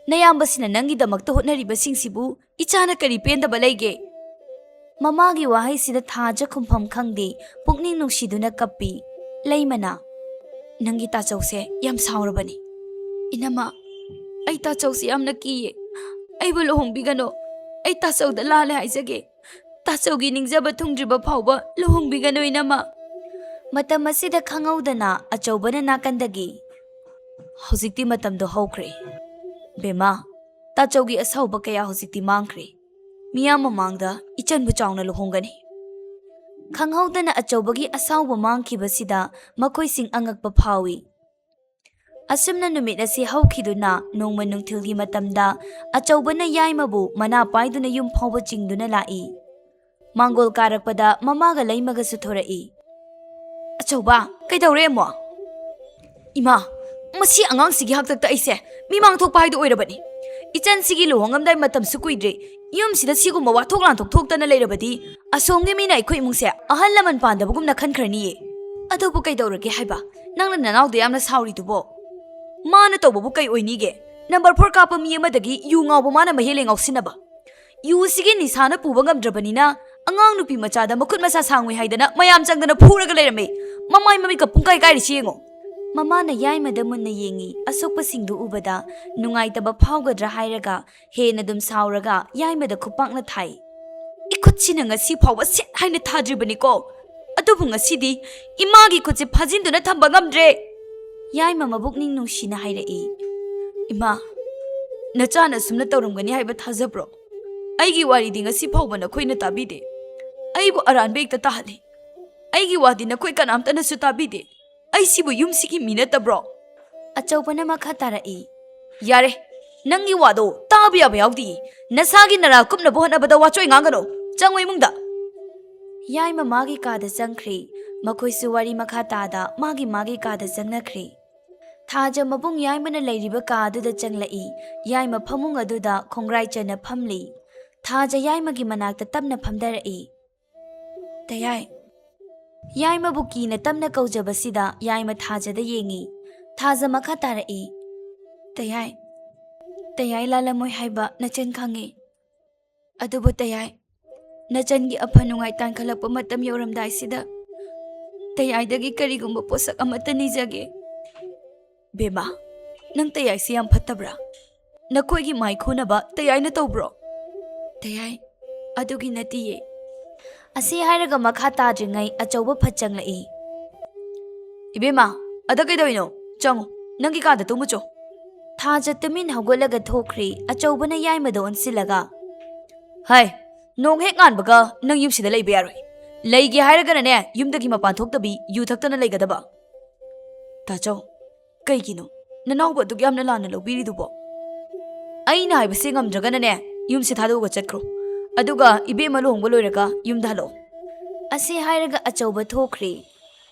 ꯅꯌꯥꯝꯕꯁꯤꯅ ꯅꯪꯒꯤꯗꯃꯛꯇ ꯍꯣꯠꯅꯔꯤꯕꯁꯤꯡꯁꯤꯕꯨ ꯏꯆꯥꯅ ꯀꯔꯤ ꯄꯦꯟꯗꯕ ꯂꯩꯒꯦ?" ꯃꯃꯥꯒꯤ ꯋꯥꯍꯩꯁꯤꯗ ꯊꯥꯖ ꯈꯨꯝꯐꯝ ꯈꯪꯗꯦ, ꯄꯨꯛꯅꯤꯡ ꯅꯨꯡꯁꯤꯗꯨꯅ ꯀꯞꯄꯤ꯫ ꯂꯩꯃꯅ, "ꯅꯪꯒꯤ ꯇꯥꯆꯧꯁꯦ ꯌꯥꯝ ꯁꯥꯎꯔꯕꯅꯤ꯫" "ꯏꯅꯝꯃ, ꯑꯩ ꯇꯥꯆꯧꯁꯦ ꯌꯥꯝꯅ ꯀꯤꯌꯦ꯫ ꯑꯩꯕꯨ ꯂꯨꯍꯣꯡꯕꯤꯒꯅꯨ꯫ ꯑꯩ ꯇꯥꯆꯧꯗ ꯂꯥꯜꯂꯦ ꯍꯥꯏꯖꯒꯦ꯫ ꯇꯥꯆꯧꯒꯤ ꯅꯤꯡꯖꯕ ꯊꯨꯡꯗ꯭ꯔꯤꯕ ꯐꯥꯎꯕ ꯂꯨꯍꯣꯡꯕꯤꯒꯅꯨ, ꯏꯅꯝꯃ꯫" ꯃꯇꯝ ꯑꯁꯤꯗ ꯈꯪꯍꯧꯗꯅ ꯑꯆꯧꯕꯅ ꯅꯥꯀꯟꯗꯒꯤ, "ꯍꯧꯖꯤꯛꯇꯤ ꯃꯇꯝꯗꯣ ꯍꯧꯈ꯭ꯔꯦ꯫ ꯕꯦꯝꯃ, ꯇꯥꯆꯧꯒꯤ ꯑꯁꯥꯎꯕ ꯀꯌꯥ ꯍꯧꯖꯤꯛꯇꯤ ꯃꯥꯡꯈ꯭ꯔꯦ꯫ ꯃꯤꯌꯥꯝ ꯃꯃꯥꯡꯗ ꯏꯆꯟꯕꯨ ꯆꯥꯎꯅ ꯂꯨꯍꯣꯡꯒꯅꯤ꯫" ꯈꯪꯍꯧꯗꯅ ꯑꯆꯧꯕꯒꯤ ꯑꯁꯥꯎꯕ ꯃꯥꯡꯈꯤꯕꯁꯤꯗ ꯃꯈꯣꯏꯁꯤꯡ ꯑꯉꯛꯄ ꯐꯥꯎꯏ꯫ ꯑꯁꯨꯝꯅ ꯅꯨꯃꯤꯠ ꯑꯁꯤ ꯍꯧꯈꯤꯗꯨꯅ ꯅꯣꯡꯃ ꯅꯨꯡꯊꯤꯜꯒꯤ ꯃꯇꯝꯗ ꯑꯆꯧꯕꯅ ꯌꯥꯏꯃꯕꯨ ꯃꯅꯥ ꯄꯥꯏꯗꯨꯅ ꯌꯨꯝ ꯐꯥꯎꯕ ꯆꯤꯡꯗꯨꯅ ꯂꯥꯛꯏ꯫ ꯃꯥꯡꯒꯣꯜ ꯀꯥꯔꯛꯄꯗ ꯃꯃꯥꯒ ꯂꯩꯃꯒꯁꯨ ꯊꯣꯔꯛꯏ꯫ "ꯑꯆꯧꯕ, ꯀꯩꯗꯧꯔꯦ ꯑꯃꯨꯛ? ꯏꯃꯥ, ꯃꯁꯤ ꯑꯉꯥꯡꯁꯤꯒꯤ ꯍꯥꯛꯇꯛꯇ ꯑꯩꯁꯦ ꯃꯤꯃꯥꯡ ꯊꯣꯛꯄ ꯍꯥꯏꯗꯨ ꯑꯣꯏꯔꯕꯅꯤ꯫ ꯏꯆꯟꯁꯤꯒꯤ ꯂꯨꯍꯣꯡꯉꯝꯗꯥꯏ ꯃꯇꯝꯁꯨ ꯀꯨꯏꯗ꯭ꯔꯦ꯫ ꯌꯨꯝꯁꯤꯗ ꯁꯤꯒꯨꯝꯕ ꯋꯥꯊꯣꯛ ꯂꯥꯟꯊꯣꯛ ꯊꯣꯛꯇꯅ ꯂꯩꯔꯕꯗꯤ ꯑꯁꯣꯝꯒꯤ ꯃꯤꯅ ꯑꯩꯈꯣꯏ ꯏꯃꯨꯡꯁꯦ ꯑꯍꯜ ꯂꯃꯟ ꯄꯥꯟꯗꯕꯒꯨꯝꯅ ꯈꯟꯈ꯭ꯔꯅꯤꯌꯦ꯫ ꯑꯗꯨꯕꯨ ꯀꯩꯗꯧꯔꯒꯦ ꯍꯥꯏꯕ? ꯅꯪꯅ ꯅꯅꯥꯎꯗ ꯌꯥꯝꯅ ꯁꯥꯎꯔꯤꯗꯨꯕꯣ? ꯃꯥꯅ ꯇꯧꯕꯕꯨ ꯀꯩ ꯑꯣꯏꯅꯤꯒꯦ? ꯅꯝꯕꯔ ꯐꯣꯔ ꯀꯥꯞꯄ ꯃꯤ ꯑꯃꯗꯒꯤ ꯌꯨ ꯉꯥꯎꯕ ꯃꯥꯅ ꯃꯍꯦꯜꯂꯦ ꯉꯥꯎꯁꯤꯟꯅꯕ꯫ ꯌꯨꯁꯤꯒꯤ ꯅꯤꯁꯥꯅ ꯄꯨꯕ ꯉꯝꯗ꯭ꯔꯕꯅꯤꯅ ꯑꯉꯥꯡ ꯅꯨꯄꯤ ꯃꯆꯥꯗ ꯃꯈꯨꯠ ꯃꯁꯥ ꯁꯥꯡꯉꯨꯏ ꯍꯥꯏꯗꯅ ꯃꯌꯥꯝ ꯆꯪꯗꯅ ꯐꯨꯔꯒ ꯂꯩꯔꯝꯃꯦ꯫ ꯃꯃꯥꯏ ꯃꯃꯤꯠꯀ ꯄꯨꯡꯀꯥꯏ ꯀꯥꯏꯔꯤꯁꯤ ꯌꯦꯡꯉꯣ꯫ ꯃꯃꯥꯅ ꯌꯥꯏꯃꯗ ꯃꯨꯟꯅ ꯌꯦꯡꯉꯤ꯫ ꯑꯁꯣꯛꯄꯁꯤꯡꯗꯨ ꯎꯕꯗ ꯅꯨꯡꯉꯥꯏꯇꯕ ꯐꯥꯎꯒꯗ꯭ꯔꯥ ꯍꯥꯏꯔꯒ ꯍꯦꯟꯅ ꯑꯗꯨꯝ ꯁꯥꯎꯔꯒ ꯌꯥꯏꯃꯗ ꯈꯨꯄꯥꯛꯅ ꯊꯥꯏ꯫ "ꯏꯈꯨꯠꯁꯤꯅ ꯉꯁꯤ ꯐꯥꯎꯕ ꯁꯦꯠ ꯍꯥꯏꯅ ꯊꯥꯗ꯭ꯔꯤꯕꯅꯤꯀꯣ, ꯑꯗꯨꯕꯨ ꯉꯁꯤꯗꯤ ꯏꯃꯥꯒꯤ ꯈꯨꯠꯁꯦ ꯐꯥꯖꯤꯟꯗꯨꯅ ꯊꯝꯕ ꯉꯝꯗ꯭ꯔꯦ꯫" ꯌꯥꯏꯃ ꯃꯕꯨꯛꯅꯤꯡ ꯅꯨꯡꯁꯤꯅ ꯍꯥꯏꯔꯛꯏ꯫ "ꯏꯃꯥ, ꯅꯆꯥꯅ ꯑꯁꯨꯝꯅ ꯇꯧꯔꯝꯒꯅꯤ ꯍꯥꯏꯕ ꯊꯥꯖꯕ꯭ꯔꯣ? ꯑꯩꯒꯤ ꯋꯥꯔꯤꯗꯤ ꯉꯁꯤ ꯐꯥꯎꯕ ꯅꯈꯣꯏꯅ ꯇꯥꯕꯤꯗꯦ꯫ ꯑꯩꯕꯨ ꯑꯔꯥꯟꯕ ꯍꯦꯛꯇ ꯇꯥꯍꯜꯂꯤ꯫ ꯑꯩꯒꯤ ꯋꯥꯗꯤ ꯅꯈꯣꯏ ꯀꯅꯥꯝꯇꯅꯁꯨ ꯇꯥꯕꯤꯗꯦ꯫ ꯑꯩꯁꯤꯕꯨ ꯌꯨꯝꯁꯤꯒꯤ ꯃꯤ ꯅꯠꯇꯕ꯭ꯔꯣ?" ꯑꯆꯧꯕꯅ ꯃꯈꯥ ꯇꯥꯔꯛꯏ꯫ "ꯌꯥꯔꯦ, ꯅꯪꯒꯤ ꯋꯥꯗꯣ ꯇꯥꯕ ꯌꯥꯕ ꯌꯥꯎꯗꯤꯌꯦ꯫ ꯅꯁꯥꯒꯤ ꯅꯔꯥ ꯀꯨꯞꯅꯕ ꯍꯣꯠꯅꯕꯗ ꯋꯥꯆꯣꯏ ꯉꯥꯡꯒꯅꯨ꯫ ꯆꯪꯉꯣ ꯏꯃꯨꯡꯗ꯫" ꯌꯥꯏꯃ ꯃꯥꯒꯤ ꯀꯥꯗ ꯆꯪꯈ꯭ꯔꯦ꯫ ꯃꯈꯣꯏꯁꯨ ꯋꯥꯔꯤ ꯃꯈꯥ ꯇꯥꯗ ꯃꯥꯒꯤ ꯃꯥꯒꯤ ꯀꯥꯗ ꯆꯪꯅꯈ꯭ꯔꯦ꯫ ꯊꯥꯖ ꯃꯕꯨꯡ ꯌꯥꯏꯃꯅ ꯂꯩꯔꯤꯕ ꯀꯥ ꯑꯗꯨꯗ ꯆꯪꯂꯛꯏ꯫ ꯌꯥꯏꯃ ꯐꯃꯨꯡ ꯑꯗꯨꯗ ꯈꯣꯡꯒ꯭ꯔꯥꯏ ꯆꯟꯅ ꯐꯝꯂꯤ꯫ ꯊꯥꯖ ꯌꯥꯏꯃꯒꯤ ꯃꯅꯥꯛꯇ ꯇꯞꯅ ꯐꯝꯊꯔꯛꯏ꯫ "ꯇꯌꯥꯏ꯫" ꯌꯥꯏꯃꯕꯨ ꯀꯤꯅ ꯇꯞꯅ ꯀꯧꯖꯕꯁꯤꯗ ꯌꯥꯏꯃ ꯊꯥꯖꯗ ꯌꯦꯡꯉꯤ꯫ ꯊꯥꯖ ꯃꯈꯥ ꯇꯥꯔꯛꯏ꯫ "ꯇꯌꯥꯏ, ꯇꯌꯥꯏ ꯂꯥꯜꯂꯝꯃꯣꯏ ꯍꯥꯏꯕ ꯅꯆꯟ ꯈꯪꯉꯤ꯫ ꯑꯗꯨꯕꯨ ꯇꯌꯥꯏ, ꯅꯆꯟꯒꯤ ꯑꯐ ꯅꯨꯡꯉꯥꯏ ꯇꯥꯟꯈꯠꯂꯛꯄ ꯃꯇꯝ ꯌꯧꯔꯝꯗꯥꯏꯁꯤꯗ ꯇꯌꯥꯏꯗꯒꯤ ꯀꯔꯤꯒꯨꯝꯕ ꯄꯣꯠꯁꯛ ꯑꯃꯠꯇ ꯅꯤꯖꯒꯦ꯫" "ꯕꯦꯝꯃ, ꯅꯪ ꯇꯌꯥꯏꯁꯤ ꯌꯥꯝ ꯐꯠꯇꯕ꯭ꯔꯥ? ꯅꯈꯣꯏꯒꯤ ꯃꯥꯏ ꯈꯨꯅꯕ ꯇꯌꯥꯏꯅ ꯇꯧꯕ꯭ꯔꯣ?" "ꯇꯌꯥꯏ, ꯑꯗꯨꯒꯤ ꯅꯠꯇꯤꯌꯦ꯫" ꯑꯁꯤ ꯍꯥꯏꯔꯒ ꯃꯈꯥ ꯇꯥꯗ꯭ꯔꯤꯉꯩ ꯑꯆꯧꯕ ꯐꯠ ꯆꯪꯂꯛꯏ꯫ "ꯏꯕꯦꯝꯃ, ꯑꯗ ꯀꯩꯗꯧꯔꯤꯅꯣ? ꯆꯪꯉꯣ, ꯅꯪꯒꯤ ꯀꯥꯗ ꯇꯨꯝꯃꯨꯆꯣ꯫" ꯊꯥꯖ ꯇꯨꯃꯤꯟ ꯍꯧꯒꯠꯂꯒ ꯊꯣꯛꯈ꯭ꯔꯦ꯫ ꯑꯆꯧꯕꯅ ꯌꯥꯏꯃꯗ ꯑꯣꯟꯁꯤꯜꯂꯒ, "ꯍꯥꯏ, ꯅꯣꯡ ꯍꯦꯛ ꯉꯥꯟꯕꯒ ꯅꯪ ꯌꯨꯝꯁꯤꯗ ꯂꯩꯕ ꯌꯥꯔꯣꯏ꯫ ꯂꯩꯒꯦ ꯍꯥꯏꯔꯒꯅꯅꯦ, ꯌꯨꯝꯗꯒꯤ ꯃꯄꯥꯟ ꯊꯣꯛꯇꯕꯤ ꯌꯨ ꯊꯛꯇꯅ ꯂꯩꯒꯗꯕ꯫" "ꯇꯥꯆꯧ, ꯀꯩꯒꯤꯅꯣ ꯅꯅꯥꯎꯕ ꯑꯗꯨꯛ ꯌꯥꯝꯅ ꯂꯥꯟꯅ ꯂꯧꯕꯤꯔꯤꯗꯨꯕꯣ? ꯑꯩꯅ ꯍꯥꯏꯕꯁꯦ ꯉꯝꯗ꯭ꯔꯒꯅꯅꯦ, ꯌꯨꯝꯁꯦ ꯊꯥꯗꯣꯛꯑꯒ ꯆꯠꯈ꯭ꯔꯣ꯫ ꯑꯗꯨꯒ ꯏꯕꯦꯝꯃ ꯂꯨꯍꯣꯡꯕ ꯂꯣꯏꯔꯒ ꯌꯨꯝꯗ ꯍꯜꯂꯛꯑꯣ꯫" ꯑꯁꯤ ꯍꯥꯏꯔꯒ ꯑꯆꯧꯕ ꯊꯣꯛꯈ꯭ꯔꯦ꯫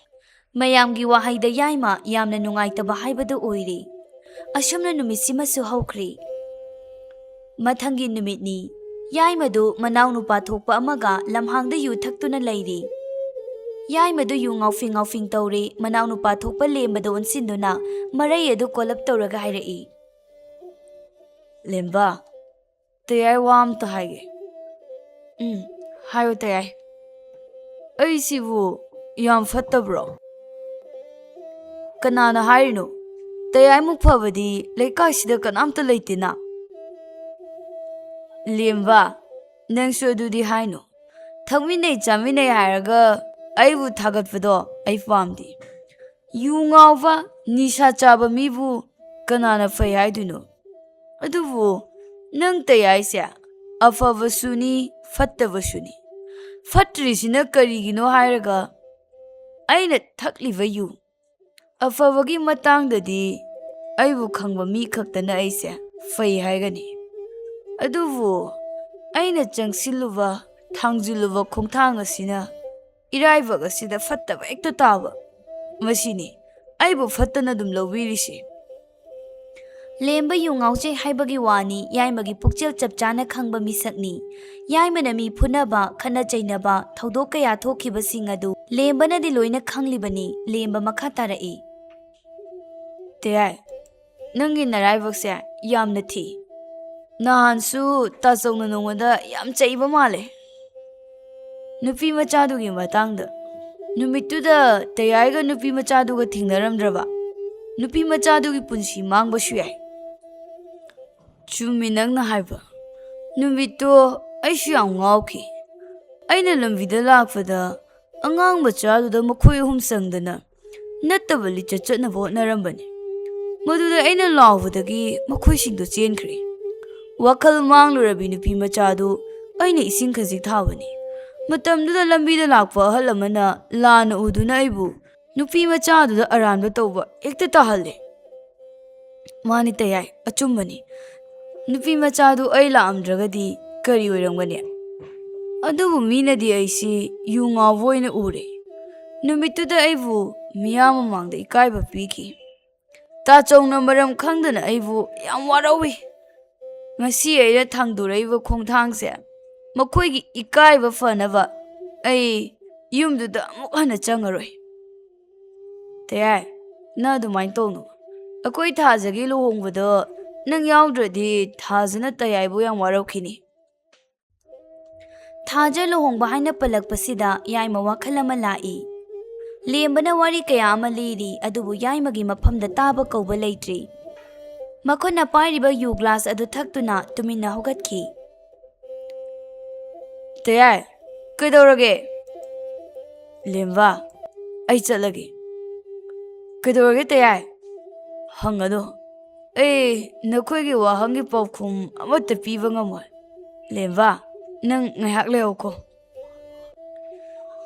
ꯃꯌꯥꯝꯒꯤ ꯋꯥꯍꯩꯗ ꯌꯥꯏꯃ ꯌꯥꯝꯅ ꯅꯨꯡꯉꯥꯏꯇꯕ ꯍꯥꯏꯕꯗꯨ ꯑꯣꯏꯔꯦ꯫ ꯑꯁꯨꯝꯅ ꯅꯨꯃꯤꯠꯁꯤꯃꯁꯨ ꯍꯧꯈ꯭ꯔꯦ꯫ ꯃꯊꯪꯒꯤ ꯅꯨꯃꯤꯠꯅꯤ꯫ ꯌꯥꯏꯃꯗꯨ ꯃꯅꯥꯎꯅꯨꯄꯥ ꯊꯣꯛꯄ ꯑꯃꯒ ꯂꯝꯍꯥꯡꯗ ꯌꯨ ꯊꯛꯇꯨꯅ ꯂꯩꯔꯤ꯫ ꯌꯥꯏꯃꯗꯨ ꯌꯨ ꯉꯥꯎꯐꯤꯡ ꯉꯥꯎꯐꯤꯡ ꯇꯧꯔꯤ꯫ ꯃꯅꯥꯎꯅꯨꯄꯥ ꯊꯣꯛꯄ ꯂꯦꯝꯕꯗ ꯑꯣꯟꯁꯤꯟꯗꯨꯅ ꯃꯔꯩ ꯑꯗꯨ ꯀꯣꯜꯂꯞ ꯇꯧꯔꯒ ꯍꯥꯏꯔꯛꯏ, "ꯂꯦꯝꯕ, ꯇꯌꯥꯏ, ꯋꯥ ꯑꯝꯇ ꯍꯥꯏꯒꯦ꯫ ꯎꯝ, ꯍꯥꯏꯌꯣ ꯇꯌꯥꯏ꯫ ꯑꯩꯁꯤꯕꯨ ꯌꯥꯝ ꯐꯠꯇꯕ꯭ꯔꯣ? ꯀꯅꯥꯅ ꯍꯥꯏꯔꯤꯅꯣ? ꯇꯌꯥꯏꯃꯨꯛ ꯐꯕꯗꯤ ꯂꯩꯀꯥꯏꯁꯤꯗ ꯀꯅꯥꯝꯇ ꯂꯩꯇꯦꯅ꯫ ꯂꯦꯝꯕ, ꯅꯪꯁꯨ ꯑꯗꯨꯗꯤ ꯍꯥꯏꯅꯨ꯫ ꯊꯛꯃꯤꯟꯅꯩ ꯆꯥꯃꯤꯟꯅꯩ ꯍꯥꯏꯔꯒ ꯑꯩꯕꯨ ꯊꯥꯒꯠꯄꯗꯣ ꯑꯩ ꯄꯥꯝꯗꯦ꯫ ꯌꯨ ꯉꯥꯎꯕ, ꯅꯤꯁꯥ ꯆꯥꯕ ꯃꯤꯕꯨ ꯀꯅꯥꯅ ꯐꯩ ꯍꯥꯏꯗꯣꯏꯅꯣ? ꯑꯗꯨꯕꯨ ꯅꯪ ꯇꯌꯥꯏꯁꯦ ꯑꯐꯕꯁꯨꯅꯤ, ꯐꯠꯇꯕꯁꯨꯅꯤ꯫ ꯐꯠꯇ꯭ꯔꯤꯁꯤꯅ ꯀꯔꯤꯒꯤꯅꯣ ꯍꯥꯏꯔꯒ, ꯑꯩꯅ ꯊꯛꯂꯤꯕ ꯌꯨ ꯑꯐꯕꯒꯤ ꯃꯇꯥꯡꯗꯗꯤ ꯑꯩꯕꯨ ꯈꯪꯕ ꯃꯤ ꯈꯛꯇꯅ ꯑꯩꯁꯦ ꯐꯩ ꯍꯥꯏꯒꯅꯤ꯫ ꯑꯗꯨꯕꯨ ꯑꯩꯅ ꯆꯪꯁꯤꯜꯂꯨꯕ, ꯊꯥꯡꯖꯤꯜꯂꯨꯕ ꯈꯣꯡꯊꯥꯡ ꯑꯁꯤꯅ ꯏꯔꯥꯏꯕꯛ ꯑꯁꯤꯗ ꯐꯠꯇꯕ ꯍꯦꯛꯇ ꯇꯥꯕ, ꯃꯁꯤꯅꯤ ꯑꯩꯕꯨ ꯐꯠꯇꯅ ꯑꯗꯨꯝ ꯂꯧꯕꯤꯔꯤꯁꯤ꯫ ꯂꯦꯝꯕ ꯌꯨ ꯉꯥꯎꯖꯩ ꯍꯥꯏꯕꯒꯤ ꯋꯥꯅꯤ, ꯌꯥꯏꯃꯒꯤ ꯄꯨꯛꯆꯦꯜ ꯆꯞ ꯆꯥꯅ ꯈꯪꯕ ꯃꯤꯁꯛꯅꯤ꯫ ꯌꯥꯏꯃꯅ ꯃꯤ ꯐꯨꯅꯕ, ꯈꯠꯅ ꯆꯩꯅꯕ, ꯊꯧꯗꯣꯛ ꯀꯌꯥ ꯊꯣꯛꯈꯤꯕꯁꯤꯡ ꯑꯗꯨ ꯂꯦꯝꯕꯅꯗꯤ ꯂꯣꯏꯅ ꯈꯪꯂꯤꯕꯅꯤ꯫ ꯂꯦꯝꯕ ꯃꯈꯥ ꯇꯥꯔꯛꯏ꯫ ꯇꯌꯥꯏ, ꯅꯪꯒꯤ ꯅꯔꯥꯏꯕꯛꯁꯦ ꯌꯥꯝꯅ ꯊꯤ꯫ ꯅꯍꯥꯟꯁꯨ ꯇꯥꯆꯧꯅ ꯅꯉꯣꯟꯗ ꯌꯥꯝ ꯆꯩꯕ ꯃꯥꯜꯂꯦ꯫ ꯅꯨꯄꯤ ꯃꯆꯥꯗꯨꯒꯤ ꯃꯇꯥꯡꯗ꯫ ꯅꯨꯃꯤꯠꯇꯨꯗ ꯇꯌꯥꯏꯒ ꯅꯨꯄꯤ ꯃꯆꯥꯗꯨꯒ ꯊꯦꯡꯅꯔꯝꯗ꯭ꯔꯕ, ꯅꯨꯄꯤ ꯃꯆꯥꯗꯨꯒꯤ ꯄꯨꯟꯁꯤ ꯃꯥꯡꯕꯁꯨ ꯌꯥꯏ꯫ ꯆꯨꯝꯃꯤ ꯅꯪꯅ ꯍꯥꯏꯕ꯫ ꯅꯨꯃꯤꯠꯇꯣ ꯑꯩꯁꯨ ꯌꯥꯝ ꯉꯥꯎꯈꯤ꯫ ꯑꯩꯅ ꯂꯝꯕꯤꯗ ꯂꯥꯛꯄꯗ ꯑꯉꯥꯡ ꯃꯆꯥꯗꯨꯗ ꯃꯈꯣꯏ ꯑꯍꯨꯝ ꯆꯪꯗꯅ ꯅꯠꯇꯕ ꯂꯤꯆꯠ ꯆꯠꯅꯕ ꯍꯣꯠꯅꯔꯝꯕꯅꯤ꯫ ꯃꯗꯨꯗ ꯑꯩꯅ ꯂꯥꯎꯕꯗꯒꯤ ꯃꯈꯣꯏꯁꯤꯡꯗꯨ ꯆꯦꯟꯈ꯭ꯔꯦ꯫ ꯋꯥꯈꯜ ꯃꯥꯡꯂꯨꯔꯕꯤ ꯅꯨꯄꯤ ꯃꯆꯥꯗꯨ ꯑꯩꯅ ꯏꯁꯤꯡ ꯈꯖꯤꯛ ꯊꯥꯕꯅꯤ꯫ ꯃꯇꯝꯗꯨꯗ ꯂꯝꯕꯤꯗ ꯂꯥꯛꯄ ꯑꯍꯜ ꯑꯃꯅ ꯂꯥꯟꯅ ꯎꯗꯨꯅ ꯑꯩꯕꯨ ꯅꯨꯄꯤ ꯃꯆꯥꯗꯨꯗ ꯑꯔꯥꯟꯕ ꯇꯧꯕ ꯍꯦꯛꯇ ꯇꯥꯍꯜꯂꯦ꯫ ꯃꯥꯅꯤ ꯇꯌꯥꯏ, ꯑꯆꯨꯝꯕꯅꯤ꯫ ꯅꯨꯄꯤ ꯃꯆꯥꯗꯨ ꯑꯩ ꯂꯥꯛꯑꯝꯗ꯭ꯔꯒꯗꯤ ꯀꯔꯤ ꯑꯣꯏꯔꯝꯒꯅꯤ? ꯑꯗꯨꯕꯨ ꯃꯤꯅꯗꯤ ꯑꯩꯁꯤ ꯌꯨ ꯉꯥꯎꯕ ꯑꯣꯏꯅ ꯎꯔꯦ꯫ ꯅꯨꯃꯤꯠꯇꯨꯗ ꯑꯩꯕꯨ ꯃꯤꯌꯥꯝ ꯃꯃꯥꯡꯗ ꯏꯀꯥꯏꯕ ꯄꯤꯈꯤ꯫ ꯇꯥꯆꯧꯅ ꯃꯔꯝ ꯈꯪꯗꯅ ꯑꯩꯕꯨ ꯌꯥꯝ ꯋꯥꯔꯧꯏ꯫ ꯉꯁꯤ ꯑꯩꯅ ꯊꯥꯡꯗꯣꯔꯛꯏꯕ ꯈꯣꯡꯊꯥꯡꯁꯦ ꯃꯈꯣꯏꯒꯤ ꯏꯀꯥꯏꯕ ꯐꯅꯕ꯫ ꯑꯩ ꯌꯨꯝꯗꯨꯗ ꯑꯃꯨꯛ ꯍꯟꯅ ꯆꯪꯉꯔꯣꯏ꯫ ꯇꯌꯥꯏ, ꯅꯪ ꯑꯗꯨꯃꯥꯏꯅ ꯇꯧꯅꯨ꯫ ꯑꯩꯈꯣꯏ ꯊꯥꯖꯒꯤ ꯂꯨꯍꯣꯡꯕꯗꯣ ꯅꯪ ꯌꯥꯎꯗ꯭ꯔꯗꯤ ꯊꯥꯖꯅ ꯇꯌꯥꯏꯕꯨ ꯌꯥꯝ ꯋꯥꯔꯧꯈꯤꯅꯤ꯫ ꯊꯥꯖ ꯂꯨꯍꯣꯡꯕ ꯍꯥꯏꯅ ꯄꯜꯂꯛꯄꯁꯤꯗ ꯌꯥꯏꯃ ꯋꯥꯈꯜ ꯑꯃ ꯂꯥꯛꯏ꯫ ꯂꯦꯝꯕꯅ ꯋꯥꯔꯤ ꯀꯌꯥ ꯑꯃ ꯂꯤꯔꯤ, ꯑꯗꯨꯕꯨ ꯌꯥꯏꯃꯒꯤ ꯃꯐꯝꯗ ꯇꯥꯕ ꯀꯧꯕ ꯂꯩꯇ꯭ꯔꯤ꯫ ꯃꯈꯨꯠꯅ ꯄꯥꯏꯔꯤꯕ ꯌꯨ ꯒ꯭ꯂꯥꯁ ꯑꯗꯨ ꯊꯛꯇꯨꯅ ꯇꯨꯃꯤꯟꯅ ꯍꯧꯒꯠꯈꯤ꯫ "ꯇꯌꯥꯏ, ꯀꯩꯗꯧꯔꯒꯦ?" "ꯂꯦꯝꯕ, ꯑꯩ ꯆꯠꯂꯒꯦ꯫" "ꯀꯩꯗꯧꯔꯒꯦ ꯇꯌꯥꯏ? ꯍꯪꯒꯅꯨ꯫ ꯑꯩ ꯅꯈꯣꯏꯒꯤ ꯋꯥꯍꯪꯒꯤ ꯄꯥꯎꯈꯨꯝ ꯑꯃꯠꯇ ꯄꯤꯕ ꯉꯝꯃꯣꯏ꯫ ꯂꯦꯝꯕ, ꯅꯪ ꯉꯥꯏꯍꯥꯛ ꯂꯩꯍꯧꯀꯣ꯫"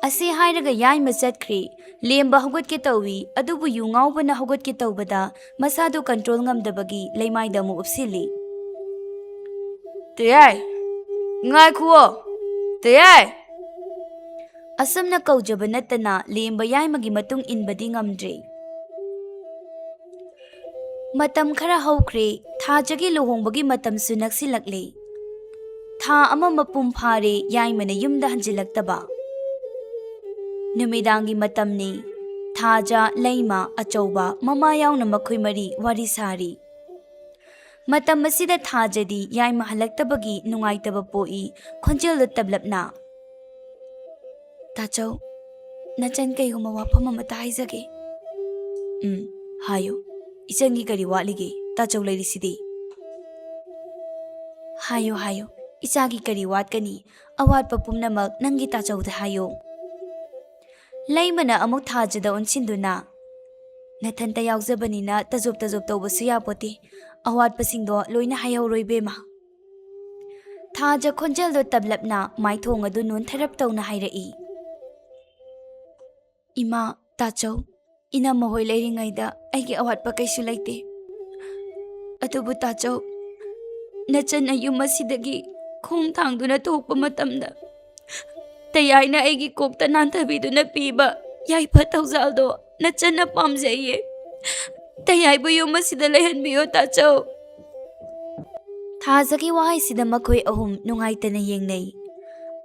ꯑꯁꯤ ꯍꯥꯏꯔꯒ ꯌꯥꯏꯃ ꯆꯠꯈ꯭ꯔꯦ꯫ ꯂꯦꯝꯕ ꯍꯧꯒꯠꯀꯦ ꯇꯧꯏ, ꯑꯗꯨꯕꯨ ꯌꯨ ꯉꯥꯎꯕꯅ ꯍꯧꯒꯠꯀꯦ ꯇꯧꯕꯗ ꯃꯁꯥꯗꯨ ꯀꯟꯇ꯭ꯔꯣꯜ ꯉꯝꯗꯕꯒꯤ ꯂꯩꯃꯥꯏꯗ ꯑꯃꯨꯛ ꯎꯞꯁꯤꯜꯂꯤ꯫ "ꯇꯌꯥꯏ, ꯉꯥꯏꯈꯨꯑꯣ, ꯇꯌꯥꯏ!" ꯑꯁꯨꯝꯅ ꯀꯧꯖꯕ ꯅꯠꯇꯅ ꯂꯦꯝꯕ ꯌꯥꯏꯃꯒꯤ ꯃꯇꯨꯡ ꯏꯟꯕꯗꯤ ꯉꯝꯗ꯭ꯔꯦ꯫ ꯃꯇꯝ ꯈꯔ ꯍꯧꯈ꯭ꯔꯦ꯫ ꯊꯥꯖꯒꯤ ꯂꯨꯍꯣꯡꯕꯒꯤ ꯃꯇꯝꯁꯨ ꯅꯛꯁꯤꯜꯂꯛꯂꯦ꯫ ꯊꯥ ꯑꯃ ꯃꯄꯨꯡ ꯐꯥꯔꯦ ꯌꯥꯏꯃꯅ ꯌꯨꯝꯗ ꯍꯟꯖꯤꯜꯂꯛꯇꯕ꯫ ꯅꯨꯃꯤꯗꯥꯡꯒꯤ ꯃꯇꯝꯅꯤ꯫ ꯊꯥꯖ, ꯂꯩꯃ, ꯑꯆꯧꯕ, ꯃꯃꯥ ꯌꯥꯎꯅ ꯃꯈꯣꯏ ꯃꯔꯤ ꯋꯥꯔꯤ ꯁꯥꯔꯤ꯫ ꯃꯇꯝ ꯑꯁꯤꯗ ꯊꯥꯖꯗꯤ ꯌꯥꯏꯃ ꯍꯜꯂꯛꯇꯕꯒꯤ ꯅꯨꯡꯉꯥꯏꯇꯕ ꯄꯣꯛꯏ꯫ ꯈꯣꯟꯖꯦꯜꯗꯨ ꯇꯞꯂꯞꯅ, "ꯇꯥꯆꯧ, ꯅꯆꯟ ꯀꯩꯒꯨꯝꯕ ꯋꯥꯐꯝ ꯑꯃꯇ ꯍꯥꯏꯖꯒꯦ꯫" "ꯎꯝ, ꯍꯥꯏꯌꯨ꯫ ꯏꯆꯟꯒꯤ ꯀꯔꯤ ꯋꯥꯠꯂꯤꯒꯦ? ꯇꯥꯆꯧ ꯂꯩꯔꯤꯁꯤꯗꯤ꯫" "ꯍꯥꯏꯌꯨ, ꯍꯥꯏꯌꯨ꯫ ꯏꯆꯥꯒꯤ ꯀꯔꯤ ꯋꯥꯠꯀꯅꯤ? ꯑꯋꯥꯠꯄ ꯄꯨꯝꯅꯃꯛ ꯅꯪꯒꯤ ꯇꯥꯆꯧꯗ ꯍꯥꯏꯌꯨ꯫" ꯂꯩꯃꯅ ꯑꯃꯨꯛ ꯊꯥꯖꯗ ꯑꯣꯟꯁꯤꯟꯗꯨꯅ, "ꯅꯊꯟꯇ ꯌꯥꯎꯖꯕꯅꯤꯅ ꯇꯖꯣꯞ ꯇꯖꯣꯞ ꯇꯧꯕꯁꯨ ꯌꯥꯄꯣꯠꯇꯦ꯫ ꯑꯋꯥꯠꯄꯁꯤꯡꯗꯣ ꯂꯣꯏꯅ ꯍꯥꯏꯍꯧꯔꯣ ꯏꯕꯦꯝꯃ꯫" ꯊꯥꯖ ꯈꯣꯟꯖꯦꯜꯗꯣ ꯇꯞꯂꯞꯅ ꯃꯥꯏꯊꯣꯡ ꯑꯗꯨ ꯅꯣꯟꯊꯔꯞ ꯇꯧꯅ ꯍꯥꯏꯔꯛꯏ꯫ "ꯏꯃꯥ, ꯇꯥꯆꯧ, ꯏꯅꯝꯃ ꯍꯣꯏ ꯂꯩꯔꯤꯉꯩꯗ ꯑꯩꯒꯤ ꯑꯋꯥꯠꯄ ꯀꯩꯁꯨ ꯂꯩꯇꯦ꯫ ꯑꯗꯨꯕꯨ ꯇꯥꯆꯧ, ꯅꯆꯟꯅ ꯌꯨꯝ ꯑꯁꯤꯗꯒꯤ ꯈꯣꯡ ꯊꯥꯡꯗꯨꯅ ꯊꯣꯛꯄ ꯃꯇꯝꯗ ꯇꯌꯥꯏꯅ ꯑꯩꯒꯤ ꯀꯣꯛꯇ ꯅꯥꯟꯊꯕꯤꯗꯨꯅ ꯄꯤꯕ ꯌꯥꯏꯐ ꯊꯧꯖꯥꯜꯗꯣ ꯅꯆꯟꯅ ꯄꯥꯝꯖꯩꯌꯦ꯫ ꯇꯌꯥꯏꯕꯨ ꯌꯨꯝ ꯑꯁꯤꯗ ꯂꯩꯍꯟꯕꯤꯌꯣ ꯇꯥꯆꯧ꯫" ꯊꯥꯖꯒꯤ ꯋꯥꯍꯩꯁꯤꯗ ꯃꯈꯣꯏ ꯑꯍꯨꯝ ꯅꯨꯡꯉꯥꯏꯇꯅ ꯌꯦꯡꯅꯩ꯫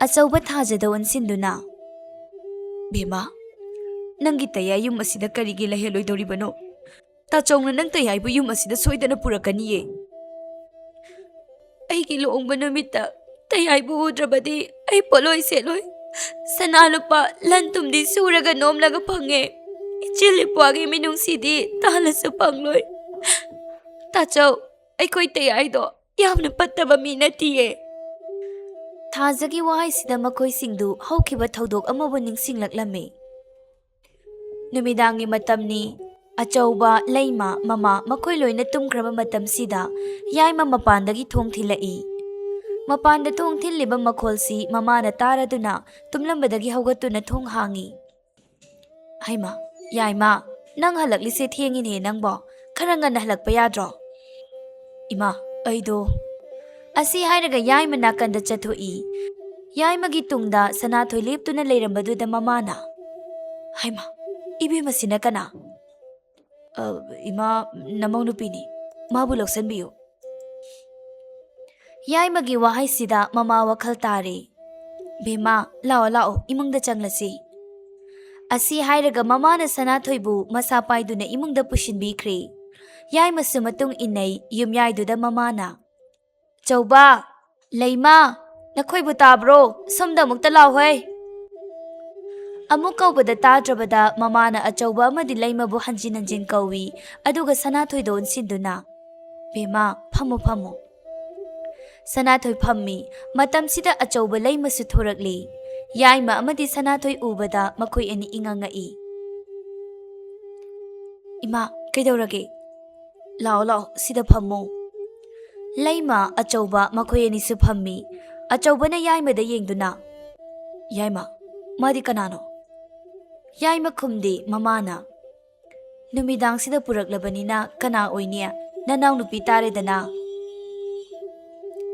ꯑꯆꯧꯕ ꯊꯥꯖꯗ ꯑꯣꯟꯁꯤꯟꯗꯨꯅ, "ꯕꯦꯝꯃ, ꯅꯪꯒꯤ ꯇꯌꯥꯏ ꯌꯨꯝ ꯑꯁꯤꯗ ꯀꯔꯤꯒꯤ ꯂꯩꯍꯜꯂꯣꯏꯗꯧꯔꯤꯕꯅꯣ? ꯇꯥꯆꯧꯅ ꯅꯪ ꯇꯌꯥꯏꯕꯨ ꯌꯨꯝ ꯑꯁꯤꯗ ꯁꯣꯏꯗꯅ ꯄꯨꯔꯛꯀꯅꯤꯌꯦ꯫ ꯑꯩꯒꯤ ꯂꯨꯍꯣꯡꯕ ꯅꯨꯃꯤꯠꯇ ꯇꯌꯥꯏꯕꯨ ꯎꯗ꯭ꯔꯕꯗꯤ ꯑꯩ ꯄꯣꯠꯂꯣꯏ ꯁꯦꯠꯂꯣꯏ꯫ ꯁꯅꯥ ꯂꯨꯄꯥ ꯂꯟ ꯊꯨꯝꯗꯤ ꯁꯨꯔꯒ ꯅꯣꯝꯂꯒ ꯐꯪꯉꯦ꯫ ꯏꯆꯤꯜ ꯏꯄ꯭ꯋꯥꯒꯤ ꯃꯤꯅꯨꯡꯁꯤꯗꯤ ꯇꯥꯜꯂꯁꯨ ꯐꯪꯂꯣꯏ꯫ ꯇꯥꯆꯧ, ꯑꯩꯈꯣꯏ ꯇꯌꯥꯏꯗꯣ ꯌꯥꯝꯅ ꯐꯠꯇꯕ ꯃꯤ ꯅꯠꯇꯤꯌꯦ꯫ ꯊꯥꯖꯒꯤ ꯋꯥꯍꯩꯁꯤꯗ ꯃꯈꯣꯏꯁꯤꯡꯗꯨ ꯍꯧꯈꯤꯕ ꯊꯧꯗꯣꯛ ꯑꯃꯕꯨ ꯅꯤꯡꯁꯤꯡꯂꯛꯂꯝꯃꯤ꯫ ꯅꯨꯃꯤꯗꯥꯡꯒꯤ ꯃꯇꯝꯅꯤ꯫ ꯑꯆꯧꯕ, ꯂꯩꯃ, ꯃꯃꯥ ꯃꯈꯣꯏ ꯂꯣꯏꯅ ꯇꯨꯝꯈ꯭ꯔꯕ ꯃꯇꯝꯁꯤꯗ ꯌꯥꯏꯃ ꯃꯄꯥꯟꯗꯒꯤ ꯊꯣꯡ ꯊꯤꯜꯂꯛꯏ꯫ ꯃꯄꯥꯟꯗ ꯊꯣꯡ ꯊꯤꯜꯂꯤꯕ ꯃꯈꯣꯜꯁꯤ ꯃꯃꯥꯅ ꯇꯥꯔꯗꯨꯅ ꯇꯨꯝꯂꯝꯕꯗꯒꯤ ꯍꯧꯒꯠꯇꯨꯅ ꯊꯣꯡ ꯍꯥꯡꯉꯤ꯫ "ꯍꯩꯃꯥ, ꯌꯥꯏꯃ, ꯅꯪ ꯍꯜꯂꯛꯂꯤꯁꯦ ꯊꯦꯡꯉꯤꯅꯦ ꯅꯪꯕꯣ꯫ ꯈꯔ ꯉꯟꯅ ꯍꯜꯂꯛꯄ ꯌꯥꯗ꯭ꯔꯣ?" "ꯏꯃꯥ, ꯑꯩꯗꯣ"꯫ ꯑꯁꯤ ꯍꯥꯏꯔꯒ ꯌꯥꯏꯃ ꯅꯥꯀꯟꯗ ꯆꯠꯊꯣꯛꯏ꯫ ꯌꯥꯏꯃꯒꯤ ꯇꯨꯡꯗ ꯁꯅꯥꯊꯣꯏ ꯂꯦꯞꯇꯨꯅ ꯂꯩꯔꯝꯕꯗꯨꯗ ꯃꯃꯥꯅ, "ꯍꯩꯃꯥ, ꯏꯕꯦꯝꯃꯁꯤꯅ ꯀꯅꯥ?" "ꯑ, ꯏꯃꯥ, ꯅꯃꯧ ꯅꯨꯄꯤꯅꯤ꯫ ꯃꯥꯕꯨ ꯂꯧꯁꯟꯕꯤꯌꯨ꯫" ꯌꯥꯏꯃꯒꯤ ꯋꯥꯍꯩꯁꯤꯗ ꯃꯃꯥ ꯋꯥꯈꯜ ꯇꯥꯔꯦ꯫ "ꯕꯦꯝꯃ, ꯂꯥꯛꯑꯣ, ꯂꯥꯛꯑꯣ, ꯏꯃꯨꯡꯗ ꯆꯪꯂꯁꯤ꯫" ꯑꯁꯤ ꯍꯥꯏꯔꯒ ꯃꯃꯥꯅ ꯁꯅꯥꯊꯣꯏꯕꯨ ꯃꯁꯥ ꯄꯥꯏꯗꯨꯅ ꯏꯃꯨꯡꯗ ꯄꯨꯁꯤꯟꯕꯤꯈ꯭ꯔꯦ꯫ ꯌꯥꯏꯃꯁꯨ ꯃꯇꯨꯡ ꯏꯟꯅꯩ꯫ ꯌꯨꯝꯌꯥꯏꯗꯨꯗ ꯃꯃꯥꯅ, "ꯆꯧꯕ, ꯂꯩꯃ, ꯅꯈꯣꯏꯕꯨ ꯇꯥꯕ꯭ꯔꯣ? ꯁꯣꯝꯗ ꯑꯃꯨꯛꯇ ꯂꯥꯎꯍꯣꯏ!" ꯑꯃꯨꯛ ꯀꯧꯕꯗ ꯇꯥꯗ꯭ꯔꯕꯗ ꯃꯃꯥꯅ ꯑꯆꯧꯕ ꯑꯃꯗꯤ ꯂꯩꯃꯕꯨ ꯍꯟꯖꯤꯟ ꯍꯟꯖꯤꯟ ꯀꯧꯏ, ꯑꯗꯨꯒ ꯁꯅꯥꯊꯣꯏꯗ ꯑꯣꯟꯁꯤꯟꯗꯨꯅ, "ꯕꯦꯝꯃ, ꯐꯝꯃꯨ, ꯐꯝꯃꯨ꯫" ꯁꯅꯥꯊꯣꯏ ꯐꯝꯃꯤ꯫ ꯃꯇꯝꯁꯤꯗ ꯑꯆꯧꯕ ꯂꯩꯃꯁꯨ ꯊꯣꯔꯛꯂꯤ꯫ ꯌꯥꯏꯃ ꯑꯃꯗꯤ ꯁꯅꯥꯊꯣꯏ ꯎꯕꯗ ꯃꯈꯣꯏ ꯑꯅꯤ ꯏꯉꯛ ꯉꯛꯏ꯫ "ꯏꯃꯥ, ꯀꯩꯗꯧꯔꯒꯦ? ꯂꯥꯛꯑꯣ, ꯂꯥꯛꯑꯣ, ꯁꯤꯗ ꯐꯝꯃꯣ꯫" ꯂꯩꯃ, ꯑꯆꯧꯕ ꯃꯈꯣꯏ ꯑꯅꯤꯁꯨ ꯐꯝꯃꯤ꯫ ꯑꯆꯧꯕꯅ ꯌꯥꯏꯃꯗ ꯌꯦꯡꯗꯨꯅ, "ꯌꯥꯏꯃ, ꯃꯥꯗꯤ ꯀꯅꯥꯅꯣ?" ꯌꯥꯏꯃ ꯈꯨꯝꯗꯦ꯫ ꯃꯃꯥꯅ, "ꯅꯨꯃꯤꯗꯥꯡꯁꯤꯗ ꯄꯨꯔꯛꯂꯕꯅꯤꯅ ꯀꯅꯥ ꯑꯣꯏꯅꯤ? ꯅꯅꯥꯎꯅꯨꯄꯤ ꯇꯥꯔꯦꯗꯅ꯫"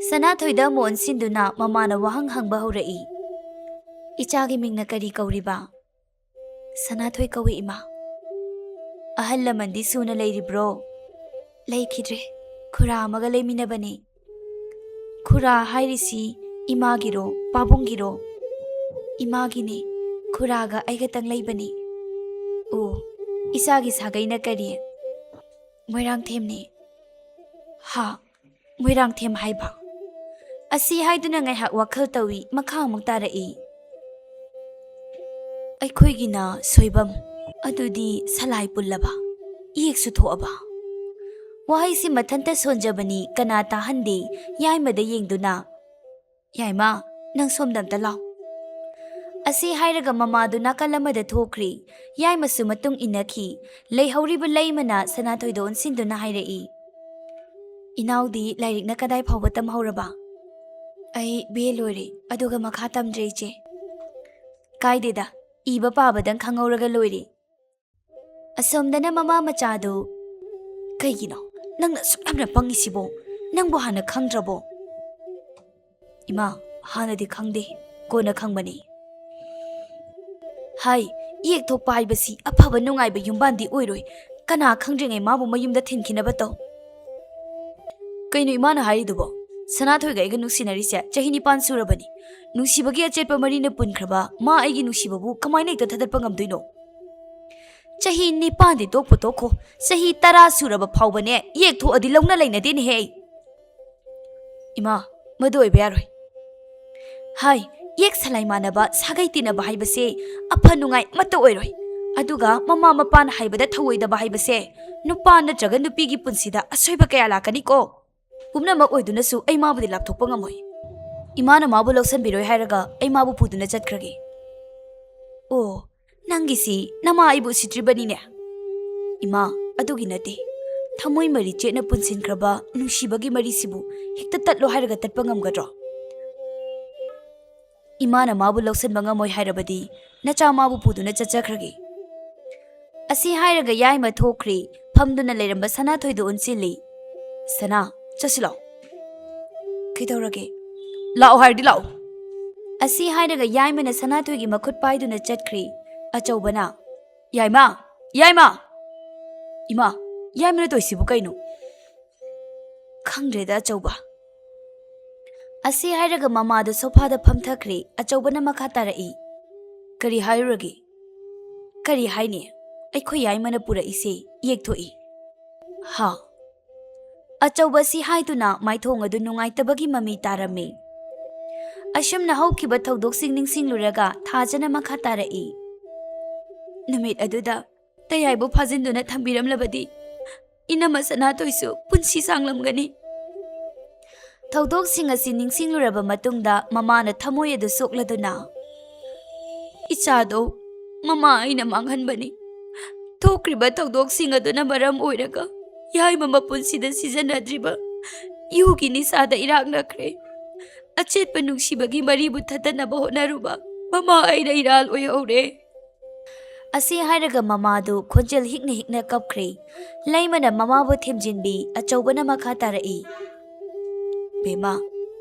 ꯁꯅꯥꯊꯣꯏꯗ ꯑꯃꯨꯛ ꯑꯣꯟꯁꯤꯟꯗꯨꯅ ꯃꯃꯥꯅ ꯋꯥꯍꯪ ꯍꯪꯕ ꯍꯧꯔꯛꯏ꯫ "ꯏꯆꯥꯒꯤ ꯃꯤꯡꯅ ꯀꯔꯤ ꯀꯧꯔꯤꯕ?" "ꯁꯅꯥꯊꯣꯏ ꯀꯧꯏ, ꯏꯃꯥ꯫" "ꯑꯍꯜ ꯂꯃꯟꯗꯤ ꯁꯨꯅ ꯂꯩꯔꯤꯕ꯭ꯔꯣ?" "ꯂꯩꯈꯤꯗ꯭ꯔꯦ꯫ ꯈꯨꯔꯥ ꯑꯃꯒ ꯂꯩꯃꯤꯟꯅꯕꯅꯤ꯫" "ꯈꯨꯔꯥ ꯍꯥꯏꯔꯤꯁꯤ ꯏꯃꯥꯒꯤꯔꯣ, ꯄꯥꯕꯨꯡꯒꯤꯔꯣ?" "ꯏꯃꯥꯒꯤꯅꯤ꯫ ꯈꯨꯔꯥꯒ ꯑꯩꯒꯇꯪ ꯂꯩꯕꯅꯤ꯫" "ꯑꯣ, ꯏꯆꯥꯒꯤ ꯁꯥꯒꯩꯅ ꯀꯔꯤ?" "ꯃꯣꯏꯔꯥꯡꯊꯦꯝꯅꯤ꯫" "ꯍꯥ? ꯃꯣꯏꯔꯥꯡꯊꯦꯝ ꯍꯥꯏꯕ?" ꯑꯁꯤ ꯍꯥꯏꯗꯨꯅ ꯉꯥꯏꯍꯥꯛ ꯋꯥꯈꯜ ꯇꯧꯏ, ꯃꯈꯥ ꯑꯃꯨꯛ ꯇꯥꯔꯛꯏ꯫ ꯑꯩꯈꯣꯏꯒꯤꯅ ꯁꯣꯏꯕꯝ, ꯑꯗꯨꯗꯤ ꯁꯂꯥꯏ ꯄꯨꯜꯂꯕ, ꯏꯌꯦꯛꯁꯨ ꯊꯣꯛꯑꯕ꯫ ꯋꯥꯍꯩꯁꯤ ꯃꯊꯟꯇ ꯁꯣꯟꯖꯕꯅꯤ, ꯀꯅꯥ ꯇꯥꯍꯟꯗꯦ, ꯌꯥꯏꯃꯗ ꯌꯦꯡꯗꯨꯅ, "ꯌꯥꯏꯃ, ꯅꯪ ꯁꯣꯝꯗ ꯑꯝꯇ ꯂꯥꯎ"꯫ ꯑꯁꯤ ꯍꯥꯏꯔꯒ ꯃꯃꯥꯗꯨ ꯅꯥꯀꯜ ꯑꯃꯗ ꯊꯣꯛꯈ꯭ꯔꯤ꯫ ꯌꯥꯏꯃꯁꯨ ꯃꯇꯨꯡ ꯏꯟꯅꯈꯤ꯫ ꯂꯩꯍꯧꯔꯤꯕ ꯂꯩꯃꯅ ꯁꯅꯥꯊꯣꯏꯗ ꯑꯣꯟꯁꯤꯟꯗꯨꯅ ꯍꯥꯏꯔꯛꯏ, "ꯏꯅꯥꯎꯗꯤ ꯂꯥꯏꯔꯤꯛꯅ ꯀꯗꯥꯏ ꯐꯥꯎꯕ ꯇꯝꯍꯧꯔꯕ?" "ꯑꯩ ꯕꯤ ꯑꯦ ꯂꯣꯏꯔꯦ, ꯑꯗꯨꯒ ꯃꯈꯥ ꯇꯝꯗ꯭ꯔꯦ, ꯏꯆꯦ꯫" "ꯀꯥꯏꯗꯦꯗ, ꯏꯕ ꯄꯥꯕꯗꯪ ꯈꯪꯍꯧꯔꯒ ꯂꯣꯏꯔꯦ꯫" ꯑꯁꯣꯝꯗꯅ ꯃꯃꯥ ꯃꯆꯥꯗꯨ, "ꯀꯩꯒꯤꯅꯣ ꯅꯪꯅ ꯑꯁꯨꯛ ꯌꯥꯝꯅ ꯄꯪꯉꯤꯁꯤꯕꯣ? ꯅꯪꯕꯨ ꯍꯥꯟꯅ ꯈꯪꯗ꯭ꯔꯕꯣ?" "ꯏꯃꯥ, ꯍꯥꯟꯅꯗꯤ ꯈꯪꯗꯦ, ꯀꯣꯟꯅ ꯈꯪꯕꯅꯤ꯫" "ꯍꯥꯏ, ꯏꯌꯦꯛ ꯊꯣꯛꯄ ꯍꯥꯏꯕꯁꯤ ꯑꯐꯕ ꯅꯨꯡꯉꯥꯏꯕ ꯌꯨꯝꯕꯥꯟꯗꯤ ꯑꯣꯏꯔꯣꯏ꯫ ꯀꯅꯥ ꯈꯪꯗ꯭ꯔꯤꯉꯩ ꯃꯥꯕꯨ ꯃꯌꯨꯝꯗ ꯊꯤꯟꯈꯤꯅꯕ ꯇꯧ꯫" "ꯀꯩꯅꯣ ꯏꯃꯥꯅ ꯍꯥꯏꯔꯤꯗꯨꯕꯣ? ꯁꯅꯥꯊꯣꯏꯒ ꯑꯩꯒ ꯅꯨꯡꯁꯤꯅꯔꯤꯁꯦ ꯆꯍꯤ ꯅꯤꯄꯥꯟ ꯁꯨꯔꯕꯅꯤ꯫ ꯅꯨꯡꯁꯤꯕꯒꯤ ꯑꯆꯦꯠꯄ ꯃꯔꯤꯅ ꯄꯨꯟꯈ꯭ꯔꯕ ꯃꯥ ꯑꯩꯒꯤ ꯅꯨꯡꯁꯤꯕꯕꯨ ꯀꯃꯥꯏꯅ ꯍꯦꯛꯇ ꯊꯥꯗꯠꯄ ꯉꯝꯗꯣꯏꯅꯣ?" "ꯆꯍꯤ ꯅꯤꯄꯥꯟꯗꯤ ꯇꯣꯛꯄꯨ ꯇꯣꯛꯈꯣ, ꯆꯍꯤ ꯇꯔꯥ ꯁꯨꯔꯕ ꯐꯥꯎꯕꯅꯦ, ꯏꯌꯦꯛ ꯊꯣꯛꯑꯗꯤ ꯂꯧꯅ ꯂꯩꯅꯗꯦꯅꯦꯍꯦ ꯑꯩ꯫" "ꯏꯃꯥ, ꯃꯗꯨ ꯑꯣꯏꯕ ꯌꯥꯔꯣꯏ꯫ ꯍꯥꯏ, ꯏꯌꯦꯛ ꯁꯂꯥꯏ ꯃꯥꯟꯅꯕ ꯁꯥꯒꯩ ꯇꯤꯟꯅꯕ ꯍꯥꯏꯕꯁꯦ ꯑꯐ ꯅꯨꯡꯉꯥꯏ ꯑꯃꯠꯇ ꯑꯣꯏꯔꯣꯏ꯫ ꯑꯗꯨꯒ ꯃꯃꯥ ꯃꯄꯥꯅ ꯍꯥꯏꯕꯗ ꯊꯧꯑꯣꯏꯗꯕ ꯍꯥꯏꯕꯁꯦ ꯅꯨꯄꯥ ꯅꯠꯇ꯭ꯔꯒ ꯅꯨꯄꯤꯒꯤ ꯄꯨꯟꯁꯤꯗ ꯑꯁꯣꯏꯕ ꯀꯌꯥ ꯂꯥꯛꯀꯅꯤꯀꯣ꯫ ꯄꯨꯝꯅꯃꯛ ꯑꯣꯏꯗꯨꯅꯁꯨ ꯑꯩ ꯃꯥꯕꯨꯗꯤ ꯂꯥꯞꯊꯣꯛꯄ ꯉꯝꯃꯣꯏ꯫ ꯏꯃꯥꯅ ꯃꯥꯕꯨ ꯂꯧꯁꯟꯕꯤꯔꯣꯏ ꯍꯥꯏꯔꯒ ꯑꯩ ꯃꯥꯕꯨ ꯄꯨꯗꯨꯅ ꯆꯠꯈ꯭ꯔꯒꯦ꯫" "ꯑꯣ, ꯅꯪꯒꯤꯁꯤ ꯅꯃꯥ ꯑꯩꯕꯨ ꯎꯁꯤꯠꯇ꯭ꯔꯤꯕꯅꯤꯅꯦ꯫" "ꯏꯃꯥ, ꯑꯗꯨꯒꯤ ꯅꯠꯇꯦ꯫ ꯊꯃꯣꯏ ꯃꯔꯤ ꯆꯦꯠꯅ ꯄꯨꯟꯁꯤꯟꯈ꯭ꯔꯕ ꯅꯨꯡꯁꯤꯕꯒꯤ ꯃꯔꯤꯁꯤꯕꯨ ꯍꯦꯛꯇ ꯇꯠꯂꯣ ꯍꯥꯏꯔꯒ ꯇꯠꯄ ꯉꯝꯒꯗ꯭ꯔꯣ? ꯏꯃꯥꯅ ꯃꯥꯕꯨ ꯂꯧꯁꯤꯟꯕ ꯉꯝꯃꯣꯏ ꯍꯥꯏꯔꯕꯗꯤ ꯅꯆꯥ ꯃꯥꯕꯨ ꯄꯨꯗꯨꯅ ꯆꯠꯆꯈ꯭ꯔꯒꯦ꯫" ꯑꯁꯤ ꯍꯥꯏꯔꯒ ꯌꯥꯏꯃ ꯊꯣꯛꯈ꯭ꯔꯤ꯫ ꯐꯝꯗꯨꯅ ꯂꯩꯔꯝꯕ ꯁꯅꯥꯊꯣꯏꯗꯨ ꯑꯣꯟꯁꯤꯜꯂꯤ꯫ "ꯁꯅꯥ, ꯆꯠꯁꯤ ꯂꯥꯎ꯫" "ꯀꯩꯗꯧꯔꯒꯦ?" "ꯂꯥꯛꯑꯣ ꯍꯥꯏꯔꯗꯤ ꯂꯥꯛꯑꯣ꯫" ꯑꯁꯤ ꯍꯥꯏꯔꯒ ꯌꯥꯏꯃꯅ ꯁꯅꯥꯊꯣꯏꯒꯤ ꯃꯈꯨꯠ ꯄꯥꯏꯗꯨꯅ ꯆꯠꯈ꯭ꯔꯤ꯫ ꯑꯆꯧꯕꯅ, "ꯌꯥꯏꯃ! ꯌꯥꯏꯃ!" "ꯏꯃꯥ, ꯌꯥꯏꯃꯅ ꯇꯧꯏꯁꯤꯕꯨ ꯀꯩꯅꯣ?" "ꯈꯪꯗ꯭ꯔꯦꯗ, ꯑꯆꯧꯕ꯫" ꯑꯁꯤ ꯍꯥꯏꯔꯒ ꯃꯃꯥꯗꯨ ꯁꯣꯐꯥꯗ ꯐꯝꯊꯈ꯭ꯔꯦ꯫ ꯑꯆꯧꯕꯅ ꯃꯈꯥ ꯇꯥꯔꯛꯏ, "ꯀꯔꯤ ꯍꯥꯏꯔꯨꯔꯒꯦ?" "ꯀꯔꯤ ꯍꯥꯏꯅꯤ? ꯑꯩꯈꯣꯏ ꯌꯥꯏꯃꯅ ꯄꯨꯔꯛꯏꯁꯦ ꯌꯦꯛꯊꯣꯛꯏ꯫" "ꯍꯥ?" ꯑꯆꯧꯕ ꯑꯁꯤ ꯍꯥꯏꯗꯨꯅ ꯃꯥꯏꯊꯣꯡ ꯑꯗꯨ ꯅꯨꯡꯉꯥꯏꯇꯕꯒꯤ ꯃꯃꯤ ꯇꯥꯔꯝꯃꯤ꯫ ꯑꯁꯨꯝꯅ ꯍꯧꯈꯤꯕ ꯊꯧꯗꯣꯛꯁꯤꯡ ꯅꯤꯡꯁꯤꯡꯂꯨꯔꯒ ꯊꯥꯖꯅ ꯃꯈꯥ ꯇꯥꯔꯛꯏ꯫ ꯅꯨꯃꯤꯠ ꯑꯗꯨꯗ ꯇꯌꯥꯏꯕꯨ ꯐꯥꯖꯤꯟꯗꯨꯅ ꯊꯝꯕꯤꯔꯝꯂꯕꯗꯤ ꯏꯅꯝꯃ ꯁꯅꯥꯊꯣꯏꯁꯨ ꯄꯨꯟꯁꯤ ꯁꯥꯡꯂꯝꯒꯅꯤ꯫ ꯊꯧꯗꯣꯛꯁꯤꯡ ꯑꯁꯤ ꯅꯤꯡꯁꯤꯡꯂꯨꯔꯕ ꯃꯇꯨꯡꯗ ꯃꯃꯥꯅ ꯊꯃꯣꯏ ꯑꯗꯨ ꯁꯣꯛꯂꯗꯨꯅ, "ꯏꯆꯥꯗꯣ ꯃꯃꯥ ꯑꯩꯅ ꯃꯥꯡꯍꯟꯕꯅꯤ꯫ ꯊꯣꯛꯈ꯭ꯔꯤꯕ ꯊꯧꯗꯣꯛꯁꯤꯡ ꯑꯗꯨꯅ ꯃꯔꯝ ꯑꯣꯏꯔꯒ ꯌꯥꯏꯃ ꯃꯄꯨꯟꯁꯤꯗ ꯁꯤꯖꯤꯟꯅꯗ꯭ꯔꯤꯕ ꯌꯨꯒꯤ ꯅꯤꯁꯥꯗ ꯏꯔꯥꯛꯅꯈ꯭ꯔꯦ꯫ ꯑꯆꯦꯠꯄ ꯅꯨꯡꯁꯤꯕꯒꯤ ꯃꯔꯤꯕꯨ ꯊꯠꯇꯅꯕ ꯍꯣꯠꯅꯔꯨꯕ ꯃꯃꯥ ꯑꯩꯅ ꯏꯔꯥꯜ ꯑꯣꯏꯍꯧꯔꯦ"꯫ ꯑꯁꯤ ꯍꯥꯏꯔꯒ ꯃꯃꯥꯗꯨ ꯈꯣꯟꯖꯦꯜ ꯍꯤꯛꯅ ꯍꯤꯛꯅ ꯀꯞꯈ꯭ꯔꯦ꯫ ꯂꯩꯃꯅ ꯃꯃꯥꯕꯨ ꯊꯦꯝꯖꯤꯟꯕꯤ, ꯑꯆꯧꯕꯅ ꯃꯈꯥ ꯇꯥꯔꯛꯏ, "ꯕꯦꯝꯃ,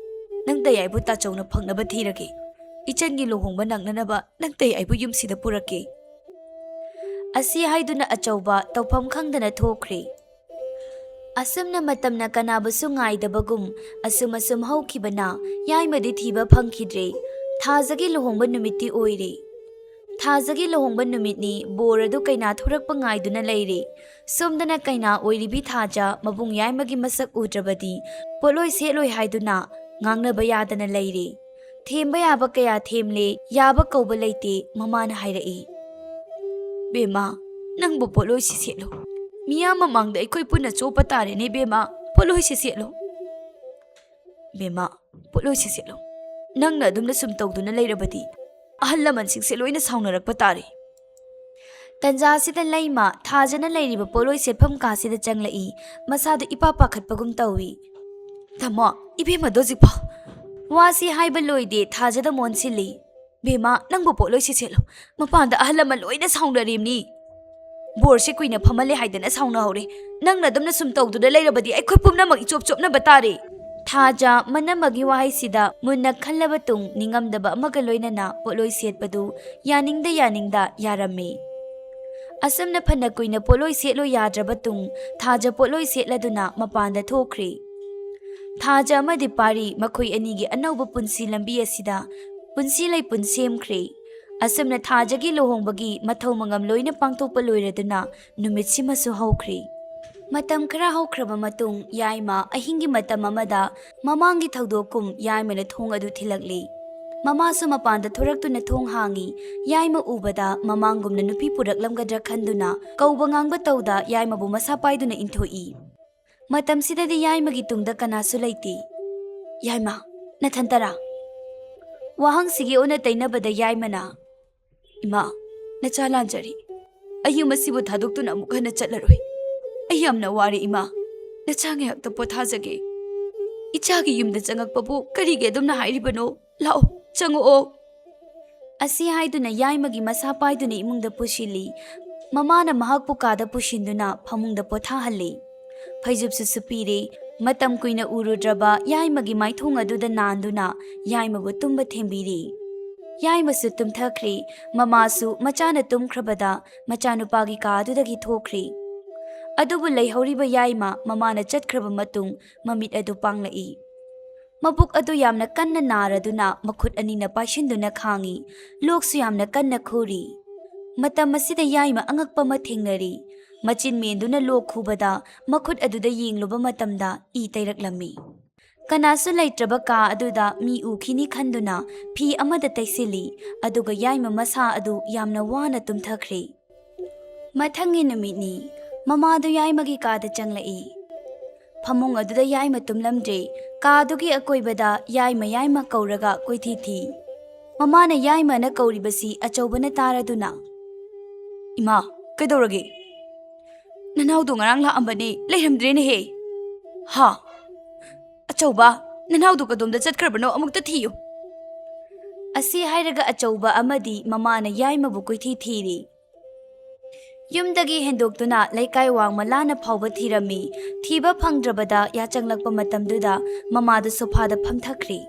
ꯅꯪ ꯇꯌꯥꯏꯕꯨ ꯇꯥꯆꯧꯅ ꯐꯪꯅꯕ ꯊꯤꯔꯒꯦ꯫ ꯏꯆꯟꯒꯤ ꯂꯨꯍꯣꯡꯕ ꯅꯪꯅꯅꯕ ꯅꯪ ꯇꯌꯥꯏꯕꯨ ꯌꯨꯝꯁꯤꯗ ꯄꯨꯔꯛꯀꯦ"꯫ ꯑꯁꯤ ꯍꯥꯏꯗꯨꯅ ꯑꯆꯧꯕ ꯇꯧꯐꯝ ꯈꯪꯗꯅ ꯊꯣꯛꯈ꯭ꯔꯦ꯫ ꯑꯁꯨꯝꯅ ꯃꯇꯝꯅ ꯀꯅꯥꯕꯨꯁꯨ ꯉꯥꯏꯗꯕꯒꯨꯝ ꯑꯁꯨꯝ ꯑꯁꯨꯝ ꯍꯧꯈꯤꯕꯅ ꯌꯥꯏꯃꯗꯤ ꯊꯤꯕ ꯐꯪꯈꯤꯗ꯭ꯔꯦ꯫ ꯊꯥꯖꯒꯤ ꯂꯨꯍꯣꯡꯕ ꯅꯨꯃꯤꯠꯇꯤ ꯑꯣꯏꯔꯦ꯫ ꯊꯥꯖꯒꯤ ꯂꯨꯍꯣꯡꯕ ꯅꯨꯃꯤꯠꯅꯤ꯫ ꯕꯣꯔ ꯑꯗꯨ ꯀꯩꯅꯥ ꯊꯣꯔꯛꯄ ꯉꯥꯏꯗꯨꯅ ꯂꯩꯔꯦ꯫ ꯁꯣꯝꯗꯅ ꯀꯩꯅꯥ ꯑꯣꯏꯔꯤꯕꯤ ꯊꯥꯖ ꯃꯕꯨꯡ ꯌꯥꯏꯃꯒꯤ ꯃꯁꯛ ꯎꯗ꯭ꯔꯕꯗꯤ ꯄꯣꯠꯂꯣꯏ ꯁꯦꯠꯂꯣꯏ ꯍꯥꯏꯗꯨꯅ ꯉꯥꯡꯅꯕ ꯌꯥꯗꯅ ꯂꯩꯔꯦ꯫ ꯊꯦꯝꯕ ꯌꯥꯕ ꯀꯌꯥ ꯊꯦꯝꯂꯦ, ꯌꯥꯕ ꯀꯧꯕ ꯂꯩꯇꯦ꯫ ꯃꯃꯥꯅ ꯍꯥꯏꯔꯛꯏ, "ꯕꯦꯝꯃ, ꯅꯪꯕꯨ ꯄꯣꯠꯂꯣꯏꯁꯤ ꯁꯦꯠꯂꯨ꯫ ꯃꯤꯌꯥꯝ ꯃꯃꯥꯡꯗ ꯑꯩꯈꯣꯏ ꯄꯨꯟꯅ ꯆꯣꯞꯄ ꯇꯥꯔꯦꯅꯦ ꯕꯦꯝꯃ, ꯄꯣꯠꯂꯣꯏꯁꯤ ꯁꯦꯠꯂꯨ꯫ ꯕꯦꯝꯃ, ꯄꯣꯠꯂꯣꯏꯁꯤ ꯁꯦꯠꯂꯨ꯫ ꯅꯪꯅ ꯑꯗꯨꯝꯅ ꯁꯨꯝ ꯇꯧꯗꯨꯅ ꯂꯩꯔꯕꯗꯤ ꯑꯍꯜ ꯂꯃꯟꯁꯤꯡꯁꯦ ꯂꯣꯏꯅ ꯁꯥꯎꯅꯔꯛꯄ ꯇꯥꯔꯦ"꯫ ꯇꯟꯖꯥꯁꯤꯗ ꯂꯩꯃ ꯊꯥꯖꯅ ꯂꯩꯔꯤꯕ ꯄꯣꯠꯂꯣꯏ ꯁꯦꯠꯐꯝ ꯀꯥꯁꯤꯗ ꯆꯪꯂꯛꯏ꯫ ꯃꯁꯥꯗꯨ ꯏꯄꯥ ꯄꯥꯈꯠꯄꯒꯨꯝ ꯇꯧꯏ꯫ "ꯇꯥꯃꯣ, ꯏꯕꯦꯝꯃꯗꯣ ꯍꯧꯖꯤꯛꯐꯥꯎ"꯫ ꯋꯥꯁꯤ ꯍꯥꯏꯕ ꯂꯣꯏꯗꯦ, ꯊꯥꯖꯗ ꯃꯣꯟꯁꯤꯜꯂꯤ꯫ "ꯕꯦꯝꯃ, ꯅꯪꯕꯨ ꯄꯣꯠꯂꯣꯏꯁꯤ ꯁꯦꯠꯂꯨ꯫ ꯃꯄꯥꯟꯗ ꯑꯍꯜ ꯂꯃꯟ ꯂꯣꯏꯅ ꯁꯥꯎꯅꯔꯤꯕꯅꯤ꯫ ꯕꯣꯔꯁꯦ ꯀꯨꯏꯅ ꯐꯝꯍꯜꯂꯦ ꯍꯥꯏꯗꯅ ꯁꯥꯎꯅꯍꯧꯔꯦ꯫ ꯅꯪꯅ ꯑꯗꯨꯝꯅ ꯁꯨꯝ ꯇꯧꯗꯨꯅ ꯂꯩꯔꯕꯗꯤ ꯑꯩꯈꯣꯏ ꯄꯨꯝꯅꯃꯛ ꯏꯆꯣꯞ ꯆꯣꯞꯅꯕ ꯇꯥꯔꯦ"꯫ ꯊꯥꯖ ꯃꯅꯝꯃꯒꯤ ꯋꯥꯍꯩꯁꯤꯗ ꯃꯨꯟꯅ ꯈꯜꯂꯕ ꯇꯨꯡ ꯅꯤꯡꯉꯝꯗꯕ ꯑꯃꯒ ꯂꯣꯏꯅꯅ ꯄꯣꯠꯂꯣꯏ ꯁꯦꯠꯄꯗꯨ ꯌꯥꯅꯤꯡꯗ ꯌꯥꯅꯤꯡꯗ ꯌꯥꯔꯝꯃꯤ꯫ ꯑꯁꯨꯝꯅ ꯐꯅ ꯀꯨꯏꯅ ꯄꯣꯠꯂꯣꯏ ꯁꯦꯠꯂꯣꯏ ꯌꯥꯗ꯭ꯔꯕ ꯇꯨꯡ ꯊꯥꯖ ꯄꯣꯠꯂꯣꯏ ꯁꯦꯠꯂꯗꯨꯅ ꯃꯄꯥꯟꯗ ꯊꯣꯛꯈ꯭ꯔꯦ꯫ ꯊꯥꯖ ꯑꯃꯗꯤ ꯄꯥꯔꯤ ꯃꯈꯣꯏ ꯑꯅꯤꯒꯤ ꯑꯅꯧꯕ ꯄꯨꯟꯁꯤ ꯂꯝꯕꯤ ꯑꯁꯤꯗ ꯄꯨꯟꯁꯤ ꯂꯩꯄꯨꯟ ꯁꯦꯝꯈ꯭ꯔꯦ꯫ ꯑꯁꯨꯝꯅ ꯊꯥꯖꯒꯤ ꯂꯨꯍꯣꯡꯕꯒꯤ ꯃꯊꯧ ꯃꯉꯝ ꯂꯣꯏꯅ ꯄꯥꯡꯊꯣꯛꯄ ꯂꯣꯏꯔꯗꯨꯅ ꯅꯨꯃꯤꯠꯁꯤꯃꯁꯨ ꯍꯧꯈ꯭ꯔꯦ꯫ ꯃꯇꯝ ꯈꯔ ꯍꯧꯈ꯭ꯔꯕ ꯃꯇꯨꯡ, ꯌꯥꯏꯃ ꯑꯍꯤꯡꯒꯤ ꯃꯇꯝ ꯑꯃꯗ ꯃꯃꯥꯡꯒꯤ ꯊꯧꯗꯣꯛꯀꯨꯝ ꯌꯥꯏꯃꯅ ꯊꯣꯡ ꯑꯗꯨ ꯊꯤꯜꯂꯛꯂꯤ꯫ ꯃꯃꯥꯁꯨ ꯃꯄꯥꯟꯗ ꯊꯣꯔꯛꯇꯨꯅ ꯊꯣꯡ ꯍꯥꯡꯉꯤ꯫ ꯌꯥꯏꯃ ꯎꯕꯗ ꯃꯃꯥꯡꯒꯨꯝꯅ ꯅꯨꯄꯤ ꯄꯨꯔꯛꯂꯝꯒꯗ꯭ꯔꯥ ꯈꯟꯗꯨꯅ ꯀꯧꯕ ꯉꯥꯡꯕ ꯇꯧꯗ ꯌꯥꯏꯃꯕꯨ ꯃꯁꯥ ꯄꯥꯏꯗꯨꯅ ꯏꯟꯊꯣꯛꯏ꯫ ꯃꯇꯝꯁꯤꯗꯗꯤ ꯌꯥꯏꯃꯒꯤ ꯇꯨꯡꯗ ꯀꯅꯥꯁꯨ ꯂꯩꯇꯦ꯫ "ꯌꯥꯏꯃ, ꯅꯊꯟꯇꯔꯥ?" ꯋꯥꯍꯪꯁꯤꯒꯤ ꯑꯣꯟꯅ ꯇꯩꯅꯕꯗ ꯌꯥꯏꯃꯅ, "ꯏꯃꯥ, ꯅꯆꯥ ꯂꯥꯟꯖꯔꯦ꯫ ꯑꯩ ꯌꯨꯝ ꯑꯁꯤꯕꯨ ꯊꯥꯗꯣꯛꯇꯨꯅ ꯑꯃꯨꯛ ꯍꯟꯅ ꯆꯠꯂꯔꯣꯏ꯫ ꯑꯩ ꯌꯥꯝꯅ ꯋꯥꯔꯦ ꯏꯃꯥ꯫ ꯅꯆꯥ ꯉꯥꯏꯍꯥꯛꯇ ꯄꯣꯊꯥꯖꯒꯦ꯫ ꯏꯆꯥꯒꯤ ꯌꯨꯝꯗ ꯆꯪꯉꯛꯄꯕꯨ ꯀꯔꯤꯒꯤ ꯑꯗꯨꯝꯅ ꯍꯥꯏꯔꯤꯕꯅꯣ? ꯂꯥꯛꯑꯣ, ꯆꯪꯉꯛꯑꯣ꯫" ꯑꯁꯤ ꯍꯥꯏꯗꯨꯅ ꯌꯥꯏꯃꯒꯤ ꯃꯁꯥ ꯄꯥꯏꯗꯨꯅ ꯏꯃꯨꯡꯗ ꯄꯨꯁꯤꯜꯂꯤ꯫ ꯃꯃꯥꯅ ꯃꯍꯥꯛꯄꯨ ꯀꯥꯗ ꯄꯨꯁꯤꯟꯗꯨꯅ ꯐꯃꯨꯡꯗ ꯄꯣꯊꯥꯍꯜꯂꯤ꯫ ꯐꯩꯖꯨꯞꯁꯨ ꯁꯨꯞꯄꯤꯔꯦ꯫ ꯃꯇꯝ ꯀꯨꯏꯅ ꯎꯔꯨꯗ꯭ꯔꯕ ꯌꯥꯏꯃꯒꯤ ꯃꯥꯏꯊꯣꯡ ꯑꯗꯨꯗ ꯅꯥꯟꯗꯨꯅ ꯌꯥꯏꯃꯕꯨ ꯇꯨꯝꯕ ꯊꯦꯝꯕꯤꯔꯤ꯫ ꯌꯥꯏꯃꯁꯨ ꯇꯨꯝꯊꯈ꯭ꯔꯦ꯫ ꯃꯃꯥꯁꯨ ꯃꯆꯥꯅ ꯇꯨꯝꯈ꯭ꯔꯕꯗ ꯃꯆꯥꯅꯨꯄꯥꯒꯤ ꯀꯥ ꯑꯗꯨꯗꯒꯤ ꯊꯣꯛꯈ꯭ꯔꯦ꯫ ꯑꯗꯨꯕꯨ ꯂꯩꯍꯧꯔꯤꯕ ꯌꯥꯏꯃ ꯃꯃꯥꯅ ꯆꯠꯈ꯭ꯔꯕ ꯃꯇꯨꯡ ꯃꯃꯤꯠ ꯑꯗꯨ ꯄꯥꯡꯂꯛꯏ꯫ ꯃꯕꯨꯛ ꯑꯗꯨ ꯌꯥꯝꯅ ꯀꯟꯅ ꯅꯥꯔꯗꯨꯅ ꯃꯈꯨꯠ ꯑꯅꯤꯅ ꯄꯥꯏꯁꯤꯟꯗꯨꯅ ꯈꯥꯡꯏ꯫ ꯂꯣꯛꯁꯨ ꯌꯥꯝꯅ ꯀꯟꯅ ꯈꯨꯔꯤ꯫ ꯃꯇꯝ ꯑꯁꯤꯗ ꯌꯥꯏꯃ ꯑꯉꯛꯄ ꯑꯃ ꯊꯦꯡꯅꯔꯤ꯫ ꯃꯆꯤꯟ ꯃꯦꯟꯗꯨꯅ ꯂꯣꯛ ꯈꯨꯕꯗ ꯃꯈꯨꯠ ꯑꯗꯨꯗ ꯌꯦꯡꯂꯨꯕ ꯃꯇꯝꯗ ꯏ ꯇꯩꯔꯛꯂꯝꯃꯤ꯫ ꯀꯅꯥꯁꯨ ꯂꯩꯇ꯭ꯔꯕ ꯀꯥ ꯑꯗꯨꯗ ꯃꯤ ꯎꯈꯤꯅꯤ ꯈꯟꯗꯨꯅ ꯐꯤ ꯑꯃꯗ ꯇꯩꯁꯤꯜꯂꯤ, ꯑꯗꯨꯒ ꯌꯥꯏꯃ ꯃꯁꯥ ꯑꯗꯨ ꯌꯥꯝꯅ ꯋꯥꯅ ꯇꯨꯝꯊꯈ꯭ꯔꯦ꯫ ꯃꯊꯪꯒꯤ ꯅꯨꯃꯤꯠꯅꯤ꯫ ꯃꯃꯥꯗꯨ ꯌꯥꯏꯃꯒꯤ ꯀꯥꯗ ꯆꯪꯂꯛꯏ꯫ ꯐꯃꯨꯡ ꯑꯗꯨꯗ ꯌꯥꯏꯃ ꯇꯨꯝꯂꯝꯗ꯭ꯔꯦ꯫ ꯀꯥꯗꯨꯒꯤ ꯑꯀꯣꯏꯕꯗ ꯌꯥꯏꯃ, ꯌꯥꯏꯃ ꯀꯧꯔꯒ ꯀꯣꯏꯊꯤ ꯊꯤ꯫ ꯃꯃꯥꯅ ꯌꯥꯏꯃꯅ ꯀꯧꯔꯤꯕꯁꯤ ꯑꯆꯧꯕꯅ ꯇꯥꯔꯗꯨꯅ, "ꯏꯃꯥ, ꯀꯩꯗꯧꯔꯒꯦ? ꯅꯅꯥꯎꯗꯣ ꯉꯔꯥꯡ ꯂꯥꯛꯑꯝꯕꯅꯦ, ꯂꯩꯔꯝꯗ꯭ꯔꯦꯅꯦꯍꯦ꯫" "ꯍꯥ? ꯑꯆꯧꯕ, ꯅꯅꯥꯎꯗꯣ ꯀꯗꯣꯝꯗ ꯆꯠꯈ꯭ꯔꯕꯅꯣ? ꯑꯃꯨꯛꯇ ꯊꯤꯌꯨ꯫" ꯑꯁꯤ ꯍꯥꯏꯔꯒ ꯑꯆꯧꯕ ꯑꯃꯗꯤ ꯃꯃꯥꯅ ꯌꯥꯏꯃꯕꯨ ꯀꯣꯏꯊꯤ ꯊꯤꯔꯤ꯫ ꯌꯨꯝꯗꯒꯤ ꯍꯦꯟꯗꯣꯛꯇꯨꯅ ꯂꯩꯀꯥꯏ ꯋꯥꯡꯃ ꯂꯥꯟꯅ ꯐꯥꯎꯕ ꯊꯤꯔꯝꯃꯤ꯫ ꯊꯤꯕ ꯐꯪꯗ꯭ꯔꯕꯗ ꯌꯥꯆꯪꯂꯛꯄ ꯃꯇꯝꯗꯨꯗ ꯃꯃꯥꯗꯨ ꯁꯣꯐꯥꯗ ꯐꯝꯊꯈ꯭ꯔꯦ꯫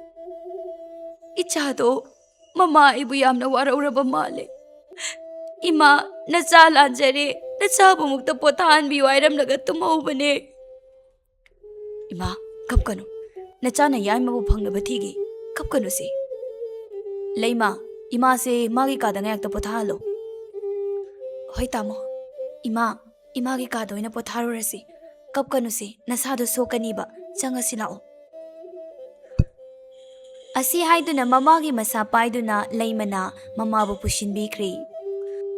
"ꯏꯆꯥꯗꯣ, ꯃꯃꯥ ꯑꯩꯕꯨ ꯌꯥꯝꯅ ꯋꯥꯔꯧꯔꯕ ꯃꯥꯜꯂꯦ꯫ ꯏꯃꯥ, ꯅꯆꯥ ꯂꯥꯟꯖꯔꯦ, ꯅꯆꯥꯕꯨ ꯑꯃꯨꯛꯇ ꯄꯣꯊꯥꯍꯟꯕꯤꯌꯨ ꯍꯥꯏꯔꯝꯂꯒ ꯇꯨꯝꯍꯧꯕꯅꯦ꯫" "ꯏꯃꯥ, ꯀꯞꯀꯅꯨ꯫ ꯅꯆꯥꯅ ꯌꯥꯏꯃꯕꯨ ꯐꯪꯅꯕ ꯊꯤꯒꯦ꯫ ꯀꯞꯀꯅꯨꯁꯦ꯫ ꯂꯩꯃ, ꯏꯃꯥꯁꯦ ꯃꯥꯒꯤ ꯀꯥꯗ ꯉꯥꯏꯍꯥꯛꯇ ꯄꯣꯊꯥꯍꯜꯂꯣ꯫" "ꯍꯣꯏ ꯇꯥꯃꯣ꯫ ꯏꯃꯥ, ꯏꯃꯥꯒꯤ ꯀꯥꯗ ꯑꯣꯏꯅ ꯄꯣꯊꯥꯔꯨꯔꯁꯤ꯫ "ꯀꯞꯀꯅꯨꯁꯦ, ꯅꯁꯥꯗꯣ ꯁꯣꯛꯀꯅꯤꯕ, ꯆꯪꯉꯁꯤ ꯂꯥꯛꯑꯣ"꯫ ꯑꯁꯤ ꯍꯥꯏꯗꯨꯅ ꯃꯃꯥꯒꯤ ꯃꯁꯥ ꯄꯥꯏꯗꯨꯅ ꯂꯩꯃꯅ ꯃꯃꯥꯕꯨ ꯄꯨꯁꯤꯟꯕꯤꯈ꯭ꯔꯦ꯫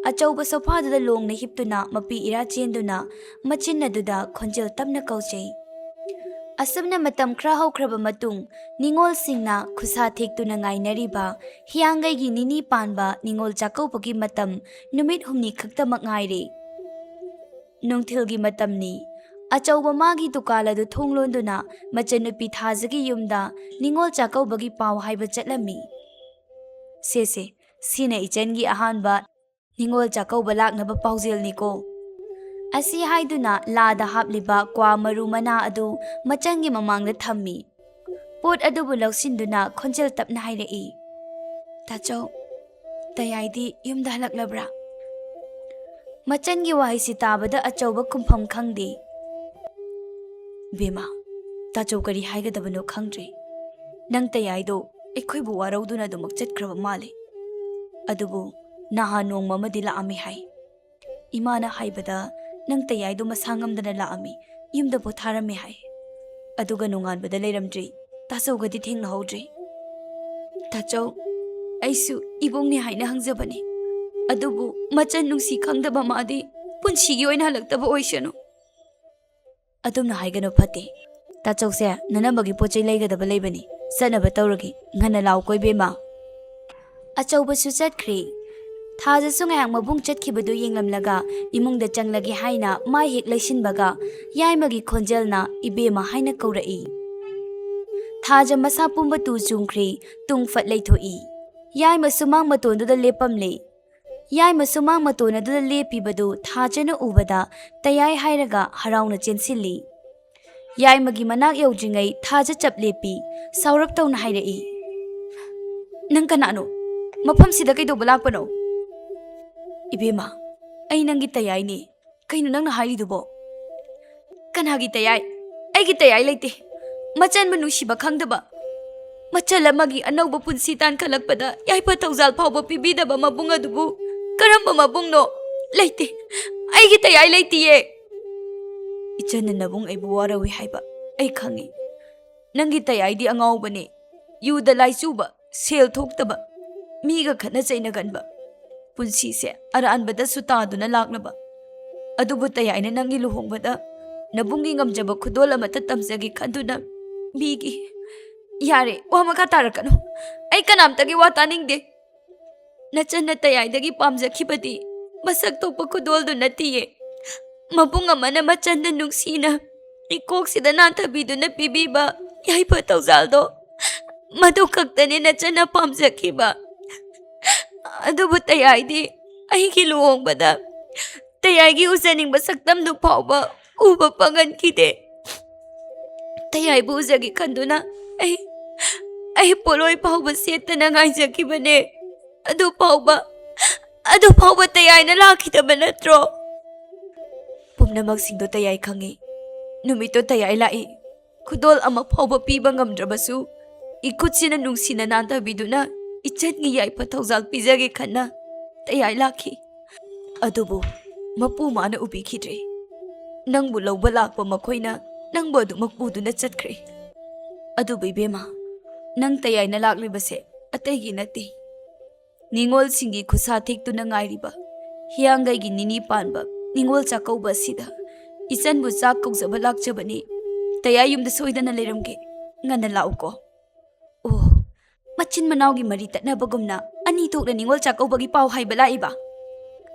ꯑꯆꯧꯕ ꯁꯣꯐꯥꯗꯨꯗ ꯂꯣꯡꯅ ꯍꯤꯞꯇꯨꯅ ꯃꯄꯤ ꯏꯔꯥ ꯆꯦꯟꯗꯨꯅ ꯃꯆꯤꯟ ꯑꯗꯨꯗ ꯈꯣꯟꯖꯦꯜ ꯇꯞꯅ ꯀꯧꯖꯩ꯫ ꯑꯁꯨꯝꯅ ꯃꯇꯝ ꯈꯔ ꯍꯧꯈ꯭ꯔꯕ ꯃꯇꯨꯡ, ꯅꯤꯉꯣꯜꯁꯤꯡꯅ ꯈꯨꯠꯁꯥ ꯊꯦꯛꯇꯨꯅ ꯉꯥꯏꯅꯔꯤꯕ ꯍꯤꯌꯥꯡꯒꯩꯒꯤ ꯅꯤꯅꯤ ꯄꯥꯟꯕ ꯅꯤꯉꯣꯜ ꯆꯥꯛꯀꯧꯕꯒꯤ ꯃꯇꯝ ꯅꯨꯃꯤꯠ ꯍꯨꯝꯅꯤ ꯈꯛꯇꯃꯛ ꯉꯥꯏꯔꯦ꯫ ꯅꯨꯡꯊꯤꯜꯒꯤ ꯃꯇꯝꯅꯤ꯫ ꯑꯆꯧꯕ ꯃꯥꯒꯤ ꯗꯨꯀꯥꯟ ꯑꯗꯨ ꯊꯣꯡ ꯂꯣꯟꯗꯨꯅ ꯃꯆꯟꯅꯨꯄꯤ ꯊꯥꯖꯒꯤ ꯌꯨꯝꯗ ꯅꯤꯉꯣꯜ ꯆꯥꯛꯀꯧꯕꯒꯤ ꯄꯥꯎ ꯍꯥꯏꯕ ꯆꯠꯂꯝꯃꯤ꯫ "ꯁꯦ ꯁꯦ, ꯁꯤꯅ ꯏꯆꯟꯒꯤ ꯑꯍꯥꯟꯕ ꯅꯤꯉꯣꯜ ꯆꯥꯛꯀꯧꯕ ꯂꯥꯛꯅꯕ ꯄꯥꯎꯖꯦꯜꯅꯤꯀꯣ"꯫ ꯑꯁꯤ ꯍꯥꯏꯗꯨꯅ ꯂꯥꯗ ꯍꯥꯞꯂꯤꯕ ꯀ꯭ꯋꯥ ꯃꯔꯨ ꯃꯅꯥ ꯑꯗꯨ ꯃꯆꯟꯒꯤ ꯃꯃꯥꯡꯗ ꯊꯝꯃꯤ꯫ ꯄꯣꯠ ꯑꯗꯨꯕꯨ ꯂꯧꯁꯤꯟꯗꯨꯅ ꯈꯣꯟꯖꯦꯜ ꯇꯞꯅ ꯍꯥꯏꯔꯛꯏ, "ꯇꯥꯆꯧ, ꯇꯌꯥꯏꯗꯤ ꯌꯨꯝꯗ ꯍꯜꯂꯛꯂꯕ꯭ꯔꯥ?" ꯃꯆꯟꯒꯤ ꯋꯥꯍꯩꯁꯤ ꯇꯥꯕꯗ ꯑꯆꯧꯕ ꯈꯨꯝꯐꯝ ꯈꯪꯗꯦ꯫ "ꯕꯦꯝꯃ, ꯇꯥꯆꯧ ꯀꯔꯤ ꯍꯥꯏꯒꯗꯕꯅꯣ ꯈꯪꯗ꯭ꯔꯦ꯫ ꯅꯪ ꯇꯌꯥꯏꯗꯣ ꯑꯩꯈꯣꯏꯕꯨ ꯋꯥꯔꯧꯗꯨꯅ ꯑꯗꯨꯃꯛ ꯆꯠꯈ꯭ꯔꯕ ꯃꯥꯜꯂꯦ꯫ ꯑꯗꯨꯕꯨ ꯅꯍꯥꯟ ꯅꯣꯡꯃ ꯑꯃꯗꯤ ꯂꯥꯛꯑꯝꯃꯤ ꯍꯥꯏ꯫ ꯏꯃꯥꯅ ꯍꯥꯏꯕꯗ ꯅꯪ ꯇꯌꯥꯏꯗꯣ ꯃꯁꯥ ꯉꯝꯗꯅ ꯂꯥꯛꯑꯝꯃꯤ, ꯌꯨꯝꯗ ꯄꯣꯊꯥꯔꯝꯃꯤ ꯍꯥꯏ꯫ ꯑꯗꯨꯒ ꯅꯣꯡꯉꯥꯟꯕꯗ ꯂꯩꯔꯝꯗ꯭ꯔꯤ, ꯇꯥꯆꯧꯒꯗꯤ ꯊꯦꯡꯅꯍꯧꯗ꯭ꯔꯤ꯫ ꯇꯥꯆꯧ, ꯑꯩꯁꯨ ꯏꯕꯨꯡꯅꯤ ꯍꯥꯏꯅ ꯍꯪꯖꯕꯅꯤ, ꯑꯗꯨꯕꯨ ꯃꯆꯟ ꯅꯨꯡꯁꯤ ꯈꯪꯗꯕ ꯃꯥꯗꯤ ꯄꯨꯟꯁꯤꯒꯤ ꯑꯣꯏꯅ ꯍꯜꯂꯛꯇꯕ ꯑꯣꯏꯁꯅꯨ"꯫ "ꯑꯗꯨꯝꯅ ꯍꯥꯏꯒꯅꯨ, ꯐꯠꯇꯦ꯫ ꯇꯥꯆꯧꯁꯦ, ꯅꯅꯝꯕꯒꯤ ꯄꯣꯠ ꯆꯩ ꯂꯩꯒꯗꯕ ꯂꯩꯕꯅꯤ, ꯆꯠꯅꯕ ꯇꯧꯔꯒꯦ, ꯉꯟꯅ ꯂꯥꯛꯎꯀꯣ ꯏꯕꯦꯝꯃ"꯫ ꯑꯆꯧꯕꯁꯨ ꯆꯠꯈ꯭ꯔꯦ꯫ ꯊꯥꯖꯁꯨ ꯉꯥꯏꯍꯥꯛ ꯃꯕꯨꯡ ꯆꯠꯈꯤꯕꯗꯨ ꯌꯦꯡꯂꯝꯂꯒ ꯏꯃꯨꯡꯗ ꯆꯪꯂꯒꯦ ꯍꯥꯏꯅ ꯃꯥꯏ ꯍꯦꯛ ꯂꯩꯁꯤꯟꯕꯒ ꯌꯥꯏꯃꯒꯤ ꯈꯣꯟꯖꯦꯜꯅ "ꯏꯕꯦꯝꯃ" ꯍꯥꯏꯅ ꯀꯧꯔꯛꯏ꯫ ꯊꯥꯖ ꯃꯁꯥ ꯄꯨꯝꯕ ꯇꯨ ꯆꯨꯡꯈ꯭ꯔꯦ, ꯇꯨꯡ ꯐꯠ ꯂꯩꯊꯣꯛꯏ꯫ ꯌꯥꯏꯃ ꯁꯨꯃꯥꯡ ꯃꯇꯣꯟꯗꯨꯗ ꯂꯦꯞꯄꯝꯂꯦ꯫ ꯌꯥꯏꯃ ꯁꯨꯃꯥꯡ ꯃꯇꯣꯟ ꯑꯗꯨꯗ ꯂꯦꯞꯄꯤꯕꯗꯨ ꯊꯥꯖꯅ ꯎꯕꯗ ꯇꯌꯥꯏ ꯍꯥꯏꯔꯒ ꯍꯔꯥꯎꯅ ꯆꯦꯟꯁꯤꯜꯂꯤ꯫ ꯌꯥꯏꯃꯒꯤ ꯃꯅꯥꯛ ꯌꯧꯗ꯭ꯔꯤꯉꯩ ꯊꯥꯖ ꯆꯞ ꯂꯦꯞꯄꯤ, ꯁꯥꯎꯔꯞ ꯇꯧꯅ ꯍꯥꯏꯔꯛꯏ, "ꯅꯪ ꯀꯅꯥꯅꯣ? ꯃꯐꯝꯁꯤꯗ ꯀꯩꯗꯧꯕ ꯂꯥꯛꯄꯅꯣ?" "ꯏꯕꯦꯝꯃ, ꯑꯩ ꯅꯪꯒꯤ ꯇꯌꯥꯏꯅꯦ꯫ ꯀꯩꯅꯣ ꯅꯪꯅ ꯍꯥꯏꯔꯤꯗꯨꯕꯣ?" "ꯀꯅꯥꯒꯤ ꯇꯌꯥꯏ? ꯑꯩꯒꯤ ꯇꯌꯥꯏ ꯂꯩꯇꯦ꯫ ꯃꯆꯟꯕꯨ ꯅꯨꯡꯁꯤꯕ ꯈꯪꯗꯕ, ꯃꯆꯜ ꯑꯃꯒꯤ ꯑꯅꯧꯕ ꯄꯨꯟꯁꯤ ꯇꯥꯟꯈꯠꯂꯛꯄꯗ ꯌꯥꯏꯐ ꯊꯧꯖꯥꯜ ꯐꯥꯎꯕ ꯄꯤꯕꯤꯗꯕ ꯃꯕꯨꯡ ꯑꯗꯨꯕꯨ ꯀꯔꯝꯕ ꯃꯕꯨꯡꯅꯣ? ꯂꯩꯇꯦ, ꯑꯩꯒꯤ ꯇꯌꯥꯏ ꯂꯩꯇꯤꯌꯦ"꯫ ꯏꯆꯟꯅ ꯅꯕꯨꯡ ꯑꯩꯕꯨ ꯋꯥꯔꯧꯏ ꯍꯥꯏꯕ ꯑꯩ ꯈꯪꯏ꯫ ꯅꯪꯒꯤ ꯇꯌꯥꯏꯗꯤ ꯑꯉꯥꯎꯕꯅꯦ, ꯌꯨꯗ ꯂꯥꯏꯆꯨꯕ, ꯁꯦꯜ ꯊꯣꯛꯇꯕ, ꯃꯤꯒ ꯈꯠꯅ ꯆꯩꯅꯒꯟꯕ꯫ ꯄꯨꯟꯁꯤꯁꯦ ꯑꯔꯥꯟꯕꯗꯁꯨ ꯇꯥꯗꯨꯅ ꯂꯥꯛꯂꯕ꯫ ꯑꯗꯨꯕꯨ ꯇꯌꯥꯏꯅ ꯅꯪꯒꯤ ꯂꯨꯍꯣꯡꯕꯗ ꯅꯕꯨꯡꯒꯤ ꯉꯝꯖꯕ ꯈꯨꯗꯣꯜ ꯑꯃꯠꯇ ꯇꯝꯖꯒꯦ ꯈꯟꯗꯨꯅ ꯃꯤꯒꯤ꯫ ꯌꯥꯔꯦ, ꯋꯥ ꯃꯈꯥ ꯇꯥꯔꯛꯀꯅꯨ꯫ ꯑꯩ ꯀꯅꯥꯝꯇꯒꯤ ꯋꯥ ꯇꯥꯅꯤꯡꯗꯦ꯫ ꯅꯆꯟꯅ ꯇꯌꯥꯏꯗꯒꯤ ꯄꯥꯝꯖꯈꯤꯕꯗꯤ ꯃꯁꯛ ꯊꯣꯛꯄ ꯈꯨꯗꯣꯜꯗꯨ ꯅꯠꯇꯤꯌꯦ꯫ ꯃꯕꯨꯡ ꯑꯃꯅ ꯃꯆꯟꯗ ꯅꯨꯡꯁꯤꯅ ꯏꯀꯣꯛꯁꯤꯗ ꯅꯥꯟꯊꯕꯤꯗꯨꯅ ꯄꯤꯕꯤꯕ ꯌꯥꯏꯐ ꯊꯧꯖꯥꯜꯗꯣ, ꯃꯗꯨ ꯈꯛꯇꯅꯦ ꯅꯆꯟꯅ ꯄꯥꯝꯖꯈꯤꯕ꯫ ꯑꯗꯨꯕꯨ ꯇꯌꯥꯏꯗꯤ ꯑꯩꯒꯤ ꯂꯨꯍꯣꯡꯕꯗ ꯇꯌꯥꯏꯒꯤ ꯎꯖꯅꯤꯡꯕ ꯁꯛꯇꯝꯗꯨ ꯐꯥꯎꯕ ꯎꯕ ꯐꯪꯍꯟꯈꯤꯗꯦ꯫ ꯇꯌꯥꯏꯕꯨ ꯎꯖꯒꯦ ꯈꯟꯗꯨꯅ ꯑꯩ, ꯑꯩ ꯄꯣꯠꯂꯣꯏ ꯐꯥꯎꯕ ꯁꯦꯠꯇꯅ ꯉꯥꯏꯖꯈꯤꯕꯅꯦ꯫ ꯑꯗꯨ ꯐꯥꯎꯕ, ꯑꯗꯨ ꯐꯥꯎꯕ ꯇꯌꯥꯏꯅ ꯂꯥꯛꯈꯤꯗꯕ ꯅꯠꯇ꯭ꯔꯣ? ꯄꯨꯝꯅꯃꯛꯁꯤꯡꯗꯣ ꯇꯌꯥꯏ ꯈꯪꯏ꯫ ꯅꯨꯃꯤꯠꯇꯣ ꯇꯌꯥꯏ ꯂꯥꯛꯏ꯫ ꯈꯨꯗꯣꯜ ꯑꯃ ꯐꯥꯎꯕ ꯄꯤꯕ ꯉꯝꯗ꯭ꯔꯕꯁꯨ, ꯏꯈꯨꯠꯁꯤꯅ ꯅꯨꯡꯁꯤꯅ ꯅꯥꯟꯊꯕꯤꯗꯨꯅ ꯏꯆꯟꯒꯤ ꯌꯥꯏꯐ ꯊꯧꯖꯥꯜ ꯄꯤꯖꯒꯦ ꯈꯟꯅ ꯇꯌꯥꯏ ꯂꯥꯛꯈꯤ꯫ ꯑꯗꯨꯕꯨ ꯃꯄꯨ ꯃꯥꯅ ꯎꯕꯤꯈꯤꯗ꯭ꯔꯦ꯫ ꯅꯪꯕꯨ ꯂꯧꯕ ꯂꯥꯛꯄ ꯃꯈꯣꯏꯅ ꯅꯪꯕꯨ ꯑꯗꯨꯃꯛ ꯄꯨꯗꯨꯅ ꯆꯠꯈ꯭ꯔꯦ꯫ ꯑꯗꯨꯕꯨ ꯏꯕꯦꯝꯃ, ꯅꯪ ꯇꯌꯥꯏꯅ ꯂꯥꯛꯂꯤꯕꯁꯦ ꯑꯇꯩꯒꯤ ꯅꯠꯇꯦ꯫ ꯅꯤꯉꯣꯜꯁꯤꯡꯒꯤ ꯈꯨꯠꯁꯥ ꯊꯦꯛꯇꯨꯅ ꯉꯥꯏꯔꯤꯕ ꯍꯤꯌꯥꯡꯒꯩꯒꯤ ꯅꯤꯅꯤ ꯄꯥꯟꯕ ꯅꯤꯉꯣꯜ ꯆꯥꯛꯀꯧꯕ ꯑꯁꯤꯗ ꯏꯆꯟꯕꯨ ꯆꯥꯛ ꯀꯧꯖꯕ ꯂꯥꯛꯆꯕꯅꯤ꯫ ꯇꯌꯥꯏ ꯌꯨꯝꯗ ꯁꯣꯏꯗꯅ ꯂꯩꯔꯝꯒꯦ꯫ ꯉꯟꯅ ꯂꯥꯛꯎꯀꯣ꯫ ꯑꯣ, ꯃꯆꯤꯟ ꯃꯅꯥꯎꯒꯤ ꯃꯔꯤ ꯇꯠꯅꯕꯒꯨꯝꯅ ꯑꯅꯤ ꯊꯣꯛꯅ ꯅꯤꯉꯣꯜ ꯆꯥꯛꯀꯧꯕꯒꯤ ꯄꯥꯎ ꯍꯥꯏꯕ ꯂꯥꯛꯏꯕ?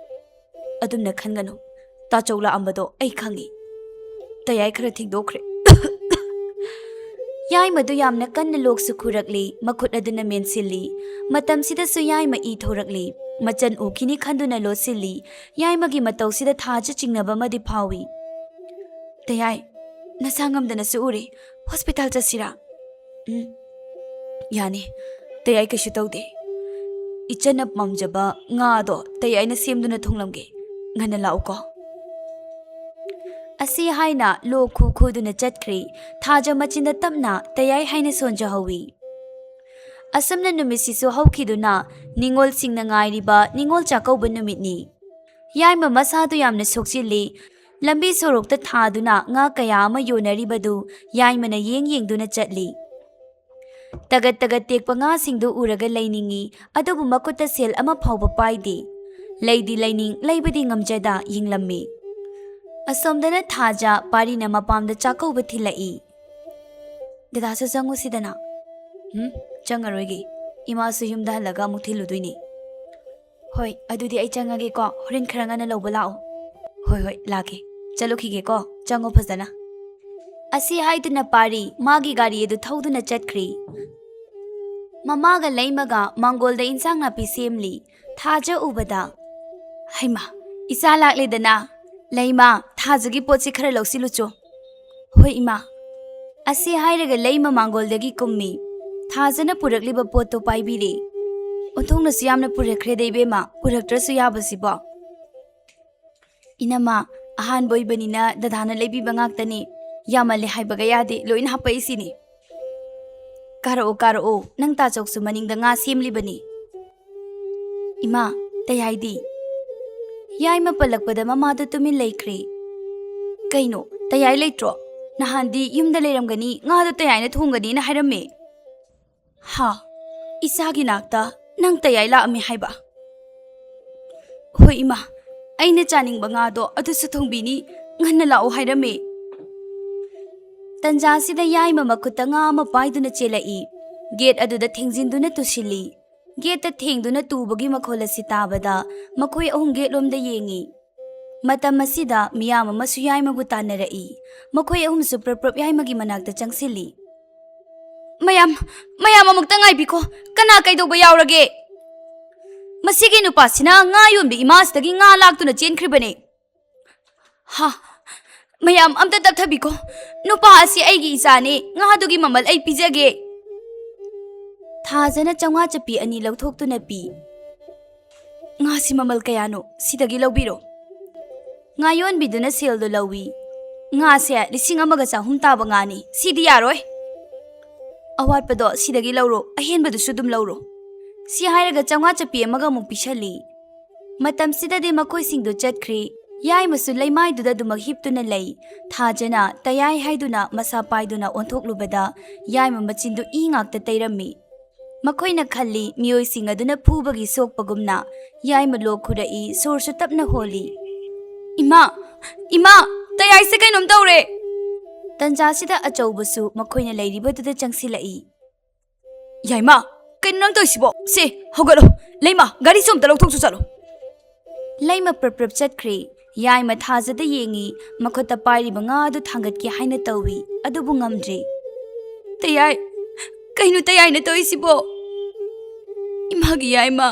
ꯑꯗꯨꯝꯅ ꯈꯟꯒꯅꯨ꯫ ꯇꯥꯆꯧ ꯂꯥꯛꯑꯝꯕꯗꯣ ꯑꯩ ꯈꯪꯏ꯫ ꯇꯌꯥꯏ ꯈꯔ ꯊꯦꯡꯗꯣꯛꯈ꯭ꯔꯦ꯫ ꯌꯥꯏꯃꯗꯨ ꯌꯥꯝꯅ ꯀꯟꯅ ꯂꯣꯛꯁꯨ ꯈꯨꯔꯛꯂꯤ, ꯃꯈꯨꯠ ꯑꯗꯨꯅ ꯃꯦꯟꯁꯤꯜꯂꯤ꯫ ꯃꯇꯝꯁꯤꯗꯁꯨ ꯌꯥꯏꯃ ꯏ ꯊꯣꯔꯛꯂꯤ꯫ ꯃꯆꯟ ꯎꯈꯤꯅꯤ ꯈꯟꯗꯨꯅ ꯂꯣꯠꯁꯤꯜꯂꯤ꯫ ꯌꯥꯏꯃꯒꯤ ꯃꯇꯧꯁꯤꯗ ꯊꯥꯖ ꯆꯤꯡꯅꯕ ꯑꯃꯗꯤ ꯐꯥꯎꯏ꯫ "ꯇꯌꯥꯏ, ꯅꯁꯥ ꯉꯝꯗꯅꯁꯨ ꯎꯔꯦ꯫ ꯍꯣꯁꯄꯤꯇꯥꯜ ꯆꯠꯁꯤꯔꯥ?" "ꯎꯝ, ꯌꯥꯅꯤ꯫ ꯇꯌꯥꯏ ꯀꯩꯁꯨ ꯇꯧꯗꯦ꯫ ꯏꯆꯟꯅ ꯄꯥꯝꯖꯕ ꯉꯥꯗꯣ ꯇꯌꯥꯏꯅ ꯁꯦꯝꯗꯨꯅ ꯊꯣꯡꯂꯝꯒꯦ꯫ ꯉꯟꯅ ꯂꯥꯛꯎꯀꯣ꯫" ꯑꯁꯤ ꯍꯥꯏꯅ ꯂꯣꯛ ꯈꯨ ꯈꯨꯗꯨꯅ ꯆꯠꯈ꯭ꯔꯦ꯫ ꯊꯥꯖ ꯃꯆꯤꯟꯗ ꯇꯞꯅ "ꯇꯌꯥꯏ" ꯍꯥꯏꯅ ꯁꯣꯟꯖꯍꯧꯏ꯫ ꯑꯁꯨꯝꯅ ꯅꯨꯃꯤꯠꯁꯤꯁꯨ ꯍꯧꯈꯤꯗꯨꯅ ꯅꯤꯉꯣꯜꯁꯤꯡꯅ ꯉꯥꯏꯔꯤꯕ ꯅꯤꯉꯣꯜ ꯆꯥꯛꯀꯧꯕ ꯅꯨꯃꯤꯠꯅꯤ꯫ ꯌꯥꯏꯃ ꯃꯁꯥꯗꯨ ꯌꯥꯝꯅ ꯁꯣꯛꯆꯤꯜꯂꯤ꯫ ꯂꯝꯕꯤ ꯁꯣꯔꯣꯛꯇ ꯊꯥꯗꯨꯅ ꯉꯥ ꯀꯌꯥ ꯑꯃ ꯌꯣꯟꯅꯔꯤꯕꯗꯨ ꯌꯥꯏꯃꯅ ꯌꯦꯡ ꯌꯦꯡꯗꯨꯅ ꯆꯠꯂꯤ꯫ ꯇꯒꯠ ꯇꯒꯠ ꯇꯦꯛꯄ ꯉꯥꯁꯤꯡꯗꯨ ꯎꯔꯒ ꯂꯩꯅꯤꯡꯏ, ꯑꯗꯨꯕꯨ ꯃꯈꯨꯠꯇ ꯁꯦꯜ ꯑꯃ ꯐꯥꯎꯕ ꯄꯥꯏꯗꯦ꯫ ꯂꯩꯗꯤ ꯂꯩꯅꯤꯡ, ꯂꯩꯕꯗꯤ ꯉꯝꯖꯗ ꯌꯦꯡꯂꯝꯃꯤ꯫ ꯑꯁꯣꯝꯗꯅ ꯊꯥꯖ ꯄꯥꯔꯤꯅ ꯃꯄꯥꯝꯗ ꯆꯥꯛꯀꯧꯕ ꯊꯤꯜꯂꯛꯏ꯫ "ꯗꯗꯥꯁꯨ ꯆꯪꯉꯨꯁꯤꯗꯅ?" "ꯎꯝ, ꯆꯪꯉꯔꯣꯏꯒꯦ꯫ ꯏꯃꯥꯁꯨ ꯌꯨꯝꯗ ꯍꯜꯂꯒ ꯑꯃꯨꯛ ꯊꯤꯜꯂꯨꯗꯣꯏꯅꯤ꯫" "ꯍꯣꯏ, ꯑꯗꯨꯗꯤ ꯑꯩ ꯆꯪꯉꯒꯦꯀꯣ, ꯍꯣꯔꯦꯟ ꯈꯔ ꯉꯟꯅ ꯂꯧꯕ ꯂꯥꯛꯑꯣ꯫" "ꯍꯣꯏ, ꯍꯣꯏ, ꯂꯥꯛꯀꯦ꯫ ꯆꯠꯂꯨꯈꯤꯒꯦꯀꯣ, ꯆꯪꯉꯣ ꯐꯖꯅ꯫" ꯑꯁꯤ ꯍꯥꯏꯗꯨꯅ ꯄꯥꯔꯤ ꯃꯥꯒꯤ ꯒꯥꯔꯤ ꯑꯗꯨ ꯊꯧꯗꯨꯅ ꯆꯠꯈ꯭ꯔꯤ꯫ ꯃꯃꯥꯒ ꯂꯩꯃꯒ ꯃꯥꯡꯒꯣꯜꯗ ꯏꯟꯁꯥꯡ ꯅꯥꯄꯤ ꯁꯦꯝꯂꯤ꯫ ꯊꯥꯖ ꯎꯕꯗ, "ꯍꯩꯃꯥ, ꯏꯆꯥ ꯂꯥꯛꯂꯦꯗꯅ꯫ ꯂꯩꯃ, ꯊꯥꯖꯒꯤ ꯄꯣꯠꯁꯤ ꯈꯔ ꯂꯧꯁꯤꯜꯂꯨꯆꯣ꯫" "ꯍꯣꯏ ꯏꯃꯥ꯫" ꯑꯁꯤ ꯍꯥꯏꯔꯒ ꯂꯩꯃ ꯃꯥꯡꯒꯣꯜꯗꯒꯤ ꯀꯨꯝꯃꯤ꯫ ꯊꯥꯖꯅ ꯄꯨꯔꯛꯂꯤꯕ ꯄꯣꯠꯇꯣ ꯄꯥꯏꯕꯤꯔꯦ꯫ "ꯑꯣꯟꯊꯣꯛꯅꯁꯨ ꯌꯥꯝꯅ ꯄꯨꯔꯛꯈ꯭ꯔꯦꯗ ꯏꯕꯦꯝꯃ, ꯄꯨꯔꯛꯇ꯭ꯔꯁꯨ ꯌꯥꯕꯁꯤꯕꯣ?" "ꯏꯅꯝꯃ, ꯑꯍꯥꯟꯕ ꯑꯣꯏꯕꯅꯤꯅ ꯗꯗꯥꯅ ꯂꯩꯕꯤꯕ ꯉꯥꯛꯇꯅꯤ꯫ ꯌꯥꯝꯃꯜꯂꯦ ꯍꯥꯏꯕꯒ ꯌꯥꯗꯦ, ꯂꯣꯏꯅ ꯍꯥꯄꯛꯏꯁꯤꯅꯤ꯫" "ꯀꯥꯔꯛꯑꯣ, ꯀꯥꯔꯛꯑꯣ, ꯅꯪ ꯇꯥꯆꯧꯁꯨ ꯃꯅꯤꯡꯗ ꯉꯥ ꯁꯦꯝꯂꯤꯕꯅꯤ꯫" "ꯏꯃꯥ, ꯇꯌꯥꯏꯗꯤ?" ꯌꯥꯏꯃ ꯄꯜꯂꯛꯄꯗ ꯃꯃꯥꯗꯨ ꯇꯨꯃꯤꯟ ꯂꯩꯈ꯭ꯔꯦ꯫ "ꯀꯩꯅꯣ, ꯇꯌꯥꯏ ꯂꯩꯇ꯭ꯔꯣ? ꯅꯍꯥꯟꯗꯤ ꯌꯨꯝꯗ ꯂꯩꯔꯝꯒꯅꯤ, ꯉꯥꯗꯣ ꯇꯌꯥꯏꯅ ꯊꯣꯡꯒꯅꯤꯅ ꯍꯥꯏꯔꯝꯃꯦ꯫" "ꯍꯥ, ꯏꯆꯥꯒꯤ ꯅꯥꯛꯇ ꯅꯪ ꯇꯌꯥꯏ ꯂꯥꯛꯑꯝꯃꯤ ꯍꯥꯏꯕ?" "ꯍꯣꯏ ꯏꯃꯥ, ꯑꯩꯅ ꯆꯥꯅꯤꯡꯕ ꯉꯥꯗꯣ ꯑꯗꯨꯁꯨ ꯊꯣꯡꯕꯤꯅꯤ, ꯉꯟꯅ ꯂꯥꯛꯑꯣ ꯍꯥꯏꯔꯝꯃꯤ꯫" ꯇꯟꯖꯥꯁꯤꯗ ꯌꯥꯏꯃ ꯃꯈꯨꯠꯇ ꯉꯥ ꯑꯃ ꯄꯥꯏꯗꯨꯅ ꯆꯦꯜꯂꯛꯏ꯫ ꯒꯦꯠ ꯑꯗꯨꯗ ꯊꯦꯡꯖꯤꯟꯗꯨꯅ ꯇꯨꯁꯤꯜꯂꯤ꯫ ꯒꯦꯠꯇ ꯊꯦꯡꯗꯨꯅ ꯇꯨꯕꯒꯤ ꯃꯈꯣꯜ ꯑꯁꯤ ꯇꯥꯕꯗ ꯃꯈꯣꯏ ꯑꯍꯨꯝ ꯒꯦꯠꯂꯣꯝꯗ ꯌꯦꯡꯉꯤ꯫ ꯃꯇꯝ ꯑꯁꯤꯗ ꯃꯤꯌꯥꯝ ꯑꯃꯁꯨ ꯌꯥꯏꯃꯕꯨ ꯇꯥꯟꯅꯔꯛꯏ꯫ ꯃꯈꯣꯏ ꯑꯍꯨꯝꯁꯨ ꯄ꯭ꯔꯞ ꯄ꯭ꯔꯞ ꯌꯥꯏꯃꯒꯤ ꯃꯅꯥꯛꯇ ꯆꯪꯁꯤꯜꯂꯤ꯫ "ꯃꯌꯥꯝ, ꯃꯌꯥꯝ ꯑꯃꯨꯛꯇ ꯉꯥꯏꯕꯤꯈꯣ꯫ ꯀꯅꯥ ꯀꯩꯗꯧꯕ ꯌꯥꯎꯔꯒꯦ? ꯃꯁꯤꯒꯤ ꯅꯨꯄꯥꯁꯤꯅ ꯉꯥ ꯌꯣꯟꯕꯤ ꯏꯃꯥꯁꯤꯗꯒꯤ ꯉꯥ ꯂꯥꯛꯇꯨꯅ ꯆꯦꯟꯈ꯭ꯔꯤꯕꯅꯦ꯫" "ꯍꯥ? ꯃꯌꯥꯝ ꯑꯝꯇ ꯇꯞꯊꯕꯤꯈꯣ꯫ ꯅꯨꯄꯥ ꯑꯁꯤ ꯑꯩꯒꯤ ꯏꯆꯥꯅꯦ꯫ ꯉꯥꯗꯨꯒꯤ ꯃꯃꯜ ꯑꯩ ꯄꯤꯖꯒꯦ꯫" ꯊꯥꯖꯅ ꯆꯥꯝꯃꯉꯥ ꯆꯞꯄꯤ ꯑꯅꯤ ꯂꯧꯊꯣꯛꯇꯨꯅ ꯄꯤ꯫ "ꯉꯥꯁꯤ ꯃꯃꯜ ꯀꯌꯥꯅꯣ? ꯁꯤꯗꯒꯤ ꯂꯧꯕꯤꯔꯣ꯫" ꯉꯥ ꯌꯣꯟꯕꯤꯗꯨꯅ ꯁꯦꯜꯗꯣ ꯂꯧꯏ꯫ "ꯉꯥꯁꯦ ꯂꯤꯁꯤꯡ ꯑꯃꯒ ꯆꯍꯨꯝ ꯇꯥꯕ ꯉꯥꯅꯤ꯫ ꯁꯤꯗꯤ ꯌꯥꯔꯣꯏ꯫ ꯑꯋꯥꯠꯄꯗꯣ ꯁꯤꯗꯒꯤ ꯂꯧꯔꯣ, ꯑꯍꯦꯟꯕꯗꯨꯁꯨ ꯑꯗꯨꯝ ꯂꯧꯔꯣ꯫" ꯁꯤ ꯍꯥꯏꯔꯒ ꯆꯥꯝꯃꯉꯥ ꯆꯞꯄꯤ ꯑꯃꯒ ꯑꯃꯨꯛ ꯄꯤꯁꯜꯂꯤ꯫ ꯃꯇꯝꯁꯤꯗꯗꯤ ꯃꯈꯣꯏꯁꯤꯡꯗꯨ ꯆꯠꯈ꯭ꯔꯦ꯫ ꯌꯥꯏꯃꯁꯨ ꯂꯩꯃꯥꯏꯗꯨꯗ ꯑꯗꯨꯃꯛ ꯍꯤꯞꯇꯨꯅ ꯂꯩ꯫ ꯊꯥꯖꯅ ꯇꯌꯥꯏ ꯍꯥꯏꯗꯨꯅ ꯃꯁꯥ ꯄꯥꯏꯗꯨꯅ ꯑꯣꯟꯊꯣꯛꯂꯨꯕꯗ ꯌꯥꯏꯃ ꯃꯆꯤꯟꯗꯨ ꯏ ꯉꯥꯛꯇ ꯇꯩꯔꯝꯃꯤ꯫ ꯃꯈꯣꯏꯅ ꯈꯜꯂꯤ ꯃꯤꯑꯣꯏꯁꯤꯡ ꯑꯗꯨꯅ ꯐꯨꯕꯒꯤ ꯁꯣꯛꯄꯒꯨꯝꯅ꯫ ꯌꯥꯏꯃ ꯂꯣꯛ ꯈꯨꯔꯛꯏ, ꯁꯣꯔꯁꯨ ꯇꯞꯅ ꯍꯣꯜꯂꯤ꯫ "ꯏꯃꯥ! ꯏꯃꯥ! ꯇꯌꯥꯏꯁꯦ ꯀꯩꯅꯣꯝ ꯇꯧꯔꯦ!" ꯇꯟꯖꯥꯁꯤꯗ ꯑꯆꯧꯕꯁꯨ ꯃꯈꯣꯏꯅ ꯂꯩꯔꯤꯕꯗꯨꯗ ꯆꯪꯁꯤꯜꯂꯛꯏ꯫ "ꯌꯥꯏꯃ, ꯀꯩꯅꯣ ꯅꯪ ꯇꯧꯔꯤꯁꯤꯕꯣ? ꯁꯦ, ꯍꯧꯒꯠꯂꯣ꯫ ꯂꯩꯃ, ꯒꯥꯔꯤꯁꯨ ꯑꯝꯇ ꯂꯧꯊꯣꯛꯁꯨ ꯆꯠꯂꯣ꯫" ꯂꯩꯃ ꯄ꯭ꯔꯞ ꯄ꯭ꯔꯞ ꯆꯠꯈ꯭ꯔꯦ꯫ ꯌꯥꯏꯃ ꯊꯥꯖꯗ ꯌꯦꯡꯉꯤ, ꯃꯈꯨꯠꯇ ꯄꯥꯏꯔꯤꯕ ꯉꯥ ꯑꯗꯨ ꯊꯥꯡꯒꯠꯀꯦ ꯍꯥꯏꯅ ꯇꯧꯏ, ꯑꯗꯨꯕꯨ ꯉꯝꯗ꯭ꯔꯦ꯫ "ꯇꯌꯥꯏ, ꯀꯩꯅꯣ ꯇꯌꯥꯏꯅ ꯇꯧꯔꯤꯁꯤꯕꯣ? ꯏꯃꯥꯒꯤ ꯌꯥꯏꯃ,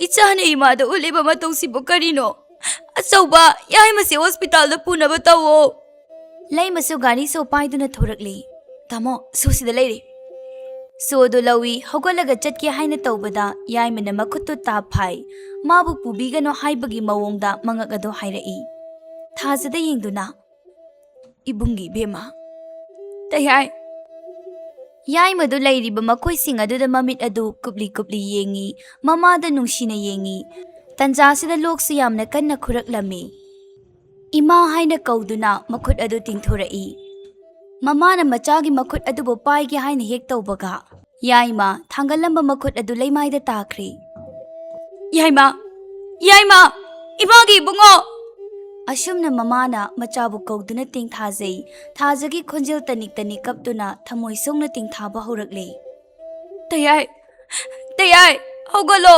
ꯏꯆꯥꯅ ꯏꯃꯥꯗ ꯎꯠꯂꯤꯕ ꯃꯇꯧꯁꯤꯕꯨ ꯀꯔꯤꯅꯣ? ꯑꯆꯧꯕ, ꯌꯥꯏꯃꯁꯦ ꯍꯣꯁꯄꯤꯇꯥꯜꯗ ꯄꯨꯅꯕ ꯇꯧꯋꯣ꯫" ꯂꯩꯃꯁꯨ ꯒꯥꯔꯤ ꯁꯣ ꯄꯥꯏꯗꯨꯅ ꯊꯣꯔꯛꯂꯤ꯫ "ꯇꯥꯃꯣ, ꯁꯣꯁꯤꯗ ꯂꯩꯔꯦ꯫" ꯁꯣꯗꯨ ꯂꯧꯏ, ꯍꯧꯒꯠꯂꯒ ꯆꯠꯀꯦ ꯍꯥꯏꯅ ꯇꯧꯕꯗ ꯌꯥꯏꯃꯅ ꯃꯈꯨꯠꯇꯨ ꯇꯥꯞ ꯐꯥꯏ꯫ ꯃꯥꯕꯨ ꯄꯨꯕꯤꯒꯅꯨ ꯍꯥꯏꯕꯒꯤ ꯃꯑꯣꯡꯗ ꯃꯉꯛ ꯑꯗꯨ ꯍꯥꯏꯔꯛꯏ꯫ ꯊꯥꯖꯗ ꯌꯦꯡꯗꯨꯅ, "ꯏꯕꯨꯡꯒꯤ ꯏꯕꯦꯝꯃ, ꯇꯌꯥꯏ꯫" ꯌꯥꯏꯃꯗꯨ ꯂꯩꯔꯤꯕ ꯃꯈꯣꯏꯁꯤꯡ ꯑꯗꯨꯗ ꯃꯃꯤꯠ ꯑꯗꯨ ꯀꯨꯞꯂꯤ ꯀꯨꯞꯂꯤ ꯌꯦꯡꯉꯤ, ꯃꯃꯥꯗ ꯅꯨꯡꯁꯤꯅ ꯌꯦꯡꯉꯤ꯫ ꯇꯟꯖꯥꯁꯤꯗ ꯂꯣꯛꯁꯨ ꯌꯥꯝꯅ ꯀꯟꯅ ꯈꯨꯔꯛꯂꯝꯃꯤ꯫ "ꯏꯃꯥ" ꯍꯥꯏꯅ ꯀꯧꯗꯨꯅ ꯃꯈꯨꯠ ꯑꯗꯨ ꯇꯤꯡꯊꯣꯔꯛꯏ꯫ ꯃꯃꯥꯅ ꯃꯆꯥꯒꯤ ꯃꯈꯨꯠ ꯑꯗꯨꯕꯨ ꯄꯥꯏꯒꯦ ꯍꯥꯏꯅ ꯍꯦꯛ ꯇꯧꯕꯒ, ꯌꯥꯏꯃ ꯊꯥꯡꯒꯠꯂꯝꯕ ꯃꯈꯨꯠ ꯑꯗꯨ ꯂꯩꯃꯥꯏꯗ ꯇꯥꯈ꯭ꯔꯦ꯫ "ꯌꯥꯏꯃ! ꯌꯥꯏꯃ! ꯏꯃꯥꯒꯤ ꯏꯕꯨꯡꯉꯣ!" ꯑꯁꯨꯝꯅ ꯃꯃꯥꯅ ꯃꯆꯥꯕꯨ ꯀꯧꯗꯨꯅ ꯇꯦꯡꯊꯥꯖꯩ꯫ ꯊꯥꯖꯒꯤ ꯈꯣꯟꯖꯦꯜ ꯇꯅꯤꯛ ꯇꯅꯤꯛ ꯀꯞꯇꯨꯅ ꯊꯃꯣꯏ ꯁꯣꯛꯅ ꯇꯦꯡꯊꯥꯕ ꯍꯧꯔꯛꯂꯦ꯫ "ꯇꯌꯥꯏ! ꯇꯌꯥꯏ! ꯍꯧꯒꯠꯂꯣ!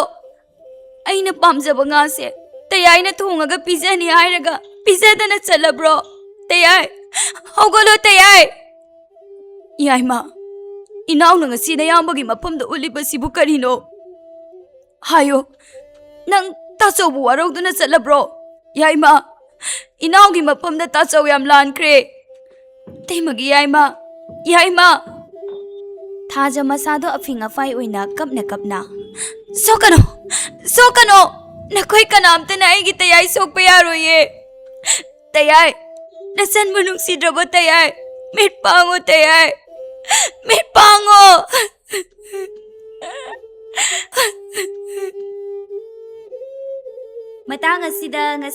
ꯑꯩꯅ ꯄꯥꯝꯖꯕ ꯉꯥꯁꯦ ꯇꯌꯥꯏꯅ ꯊꯣꯡꯉꯒ ꯄꯤꯖꯅꯤ ꯍꯥꯏꯔꯒ ꯄꯤꯖꯗꯅ ꯆꯠꯂꯕ꯭ꯔꯣ? ꯇꯌꯥꯏ! ꯍꯧꯒꯠꯂꯣ, ꯇꯌꯥꯏ!" "ꯌꯥꯏꯃ, ꯏꯅꯥꯎꯅ ꯉꯁꯤ ꯅꯌꯥꯝꯕꯒꯤ ꯃꯐꯝꯗ ꯎꯠꯂꯤꯕꯁꯤꯕꯨ ꯀꯔꯤꯅꯣ? ꯍꯥꯏꯌꯣ, ꯅꯪ ꯇꯥꯆꯧꯕꯨ ꯋꯥꯔꯧꯗꯨꯅ ꯆꯠꯂꯕ꯭ꯔꯣ? ꯌꯥꯏꯃ, ꯏꯅꯥꯎꯒꯤ ꯃꯐꯝꯗ ꯇꯥꯆꯧ ꯌꯥꯝ ꯂꯥꯟꯈ꯭ꯔꯦ꯫ ꯇꯩꯃꯒꯤ ꯌꯥꯏꯃ, ꯌꯥꯏꯃ!" ꯊꯥꯖ ꯃꯁꯥꯗꯣ ꯑꯐꯤꯡ ꯑꯐꯥꯏ ꯑꯣꯏꯅ ꯀꯞꯅ ꯀꯞꯅ, "ꯁꯣꯛꯀꯅꯣ! ꯁꯣꯛꯀꯅꯣ! ꯅꯈꯣꯏ ꯀꯅꯥꯝꯇꯅ ꯑꯩꯒꯤ ꯇꯌꯥꯏ ꯁꯣꯛꯄ ꯌꯥꯔꯣꯏꯌꯦ꯫ ꯇꯌꯥꯏ! ꯅꯆꯟꯕꯨ ꯅꯨꯡꯁꯤꯗ꯭ꯔꯕꯣ ꯇꯌꯥꯏ? ꯃꯤꯠ ꯄꯥꯡꯉꯣ ꯇꯌꯥꯏ! ꯃꯤꯠ ꯄꯥꯡꯉꯣ!" ꯃꯇꯥꯡ ꯑꯁꯤꯗ ꯉꯁꯤ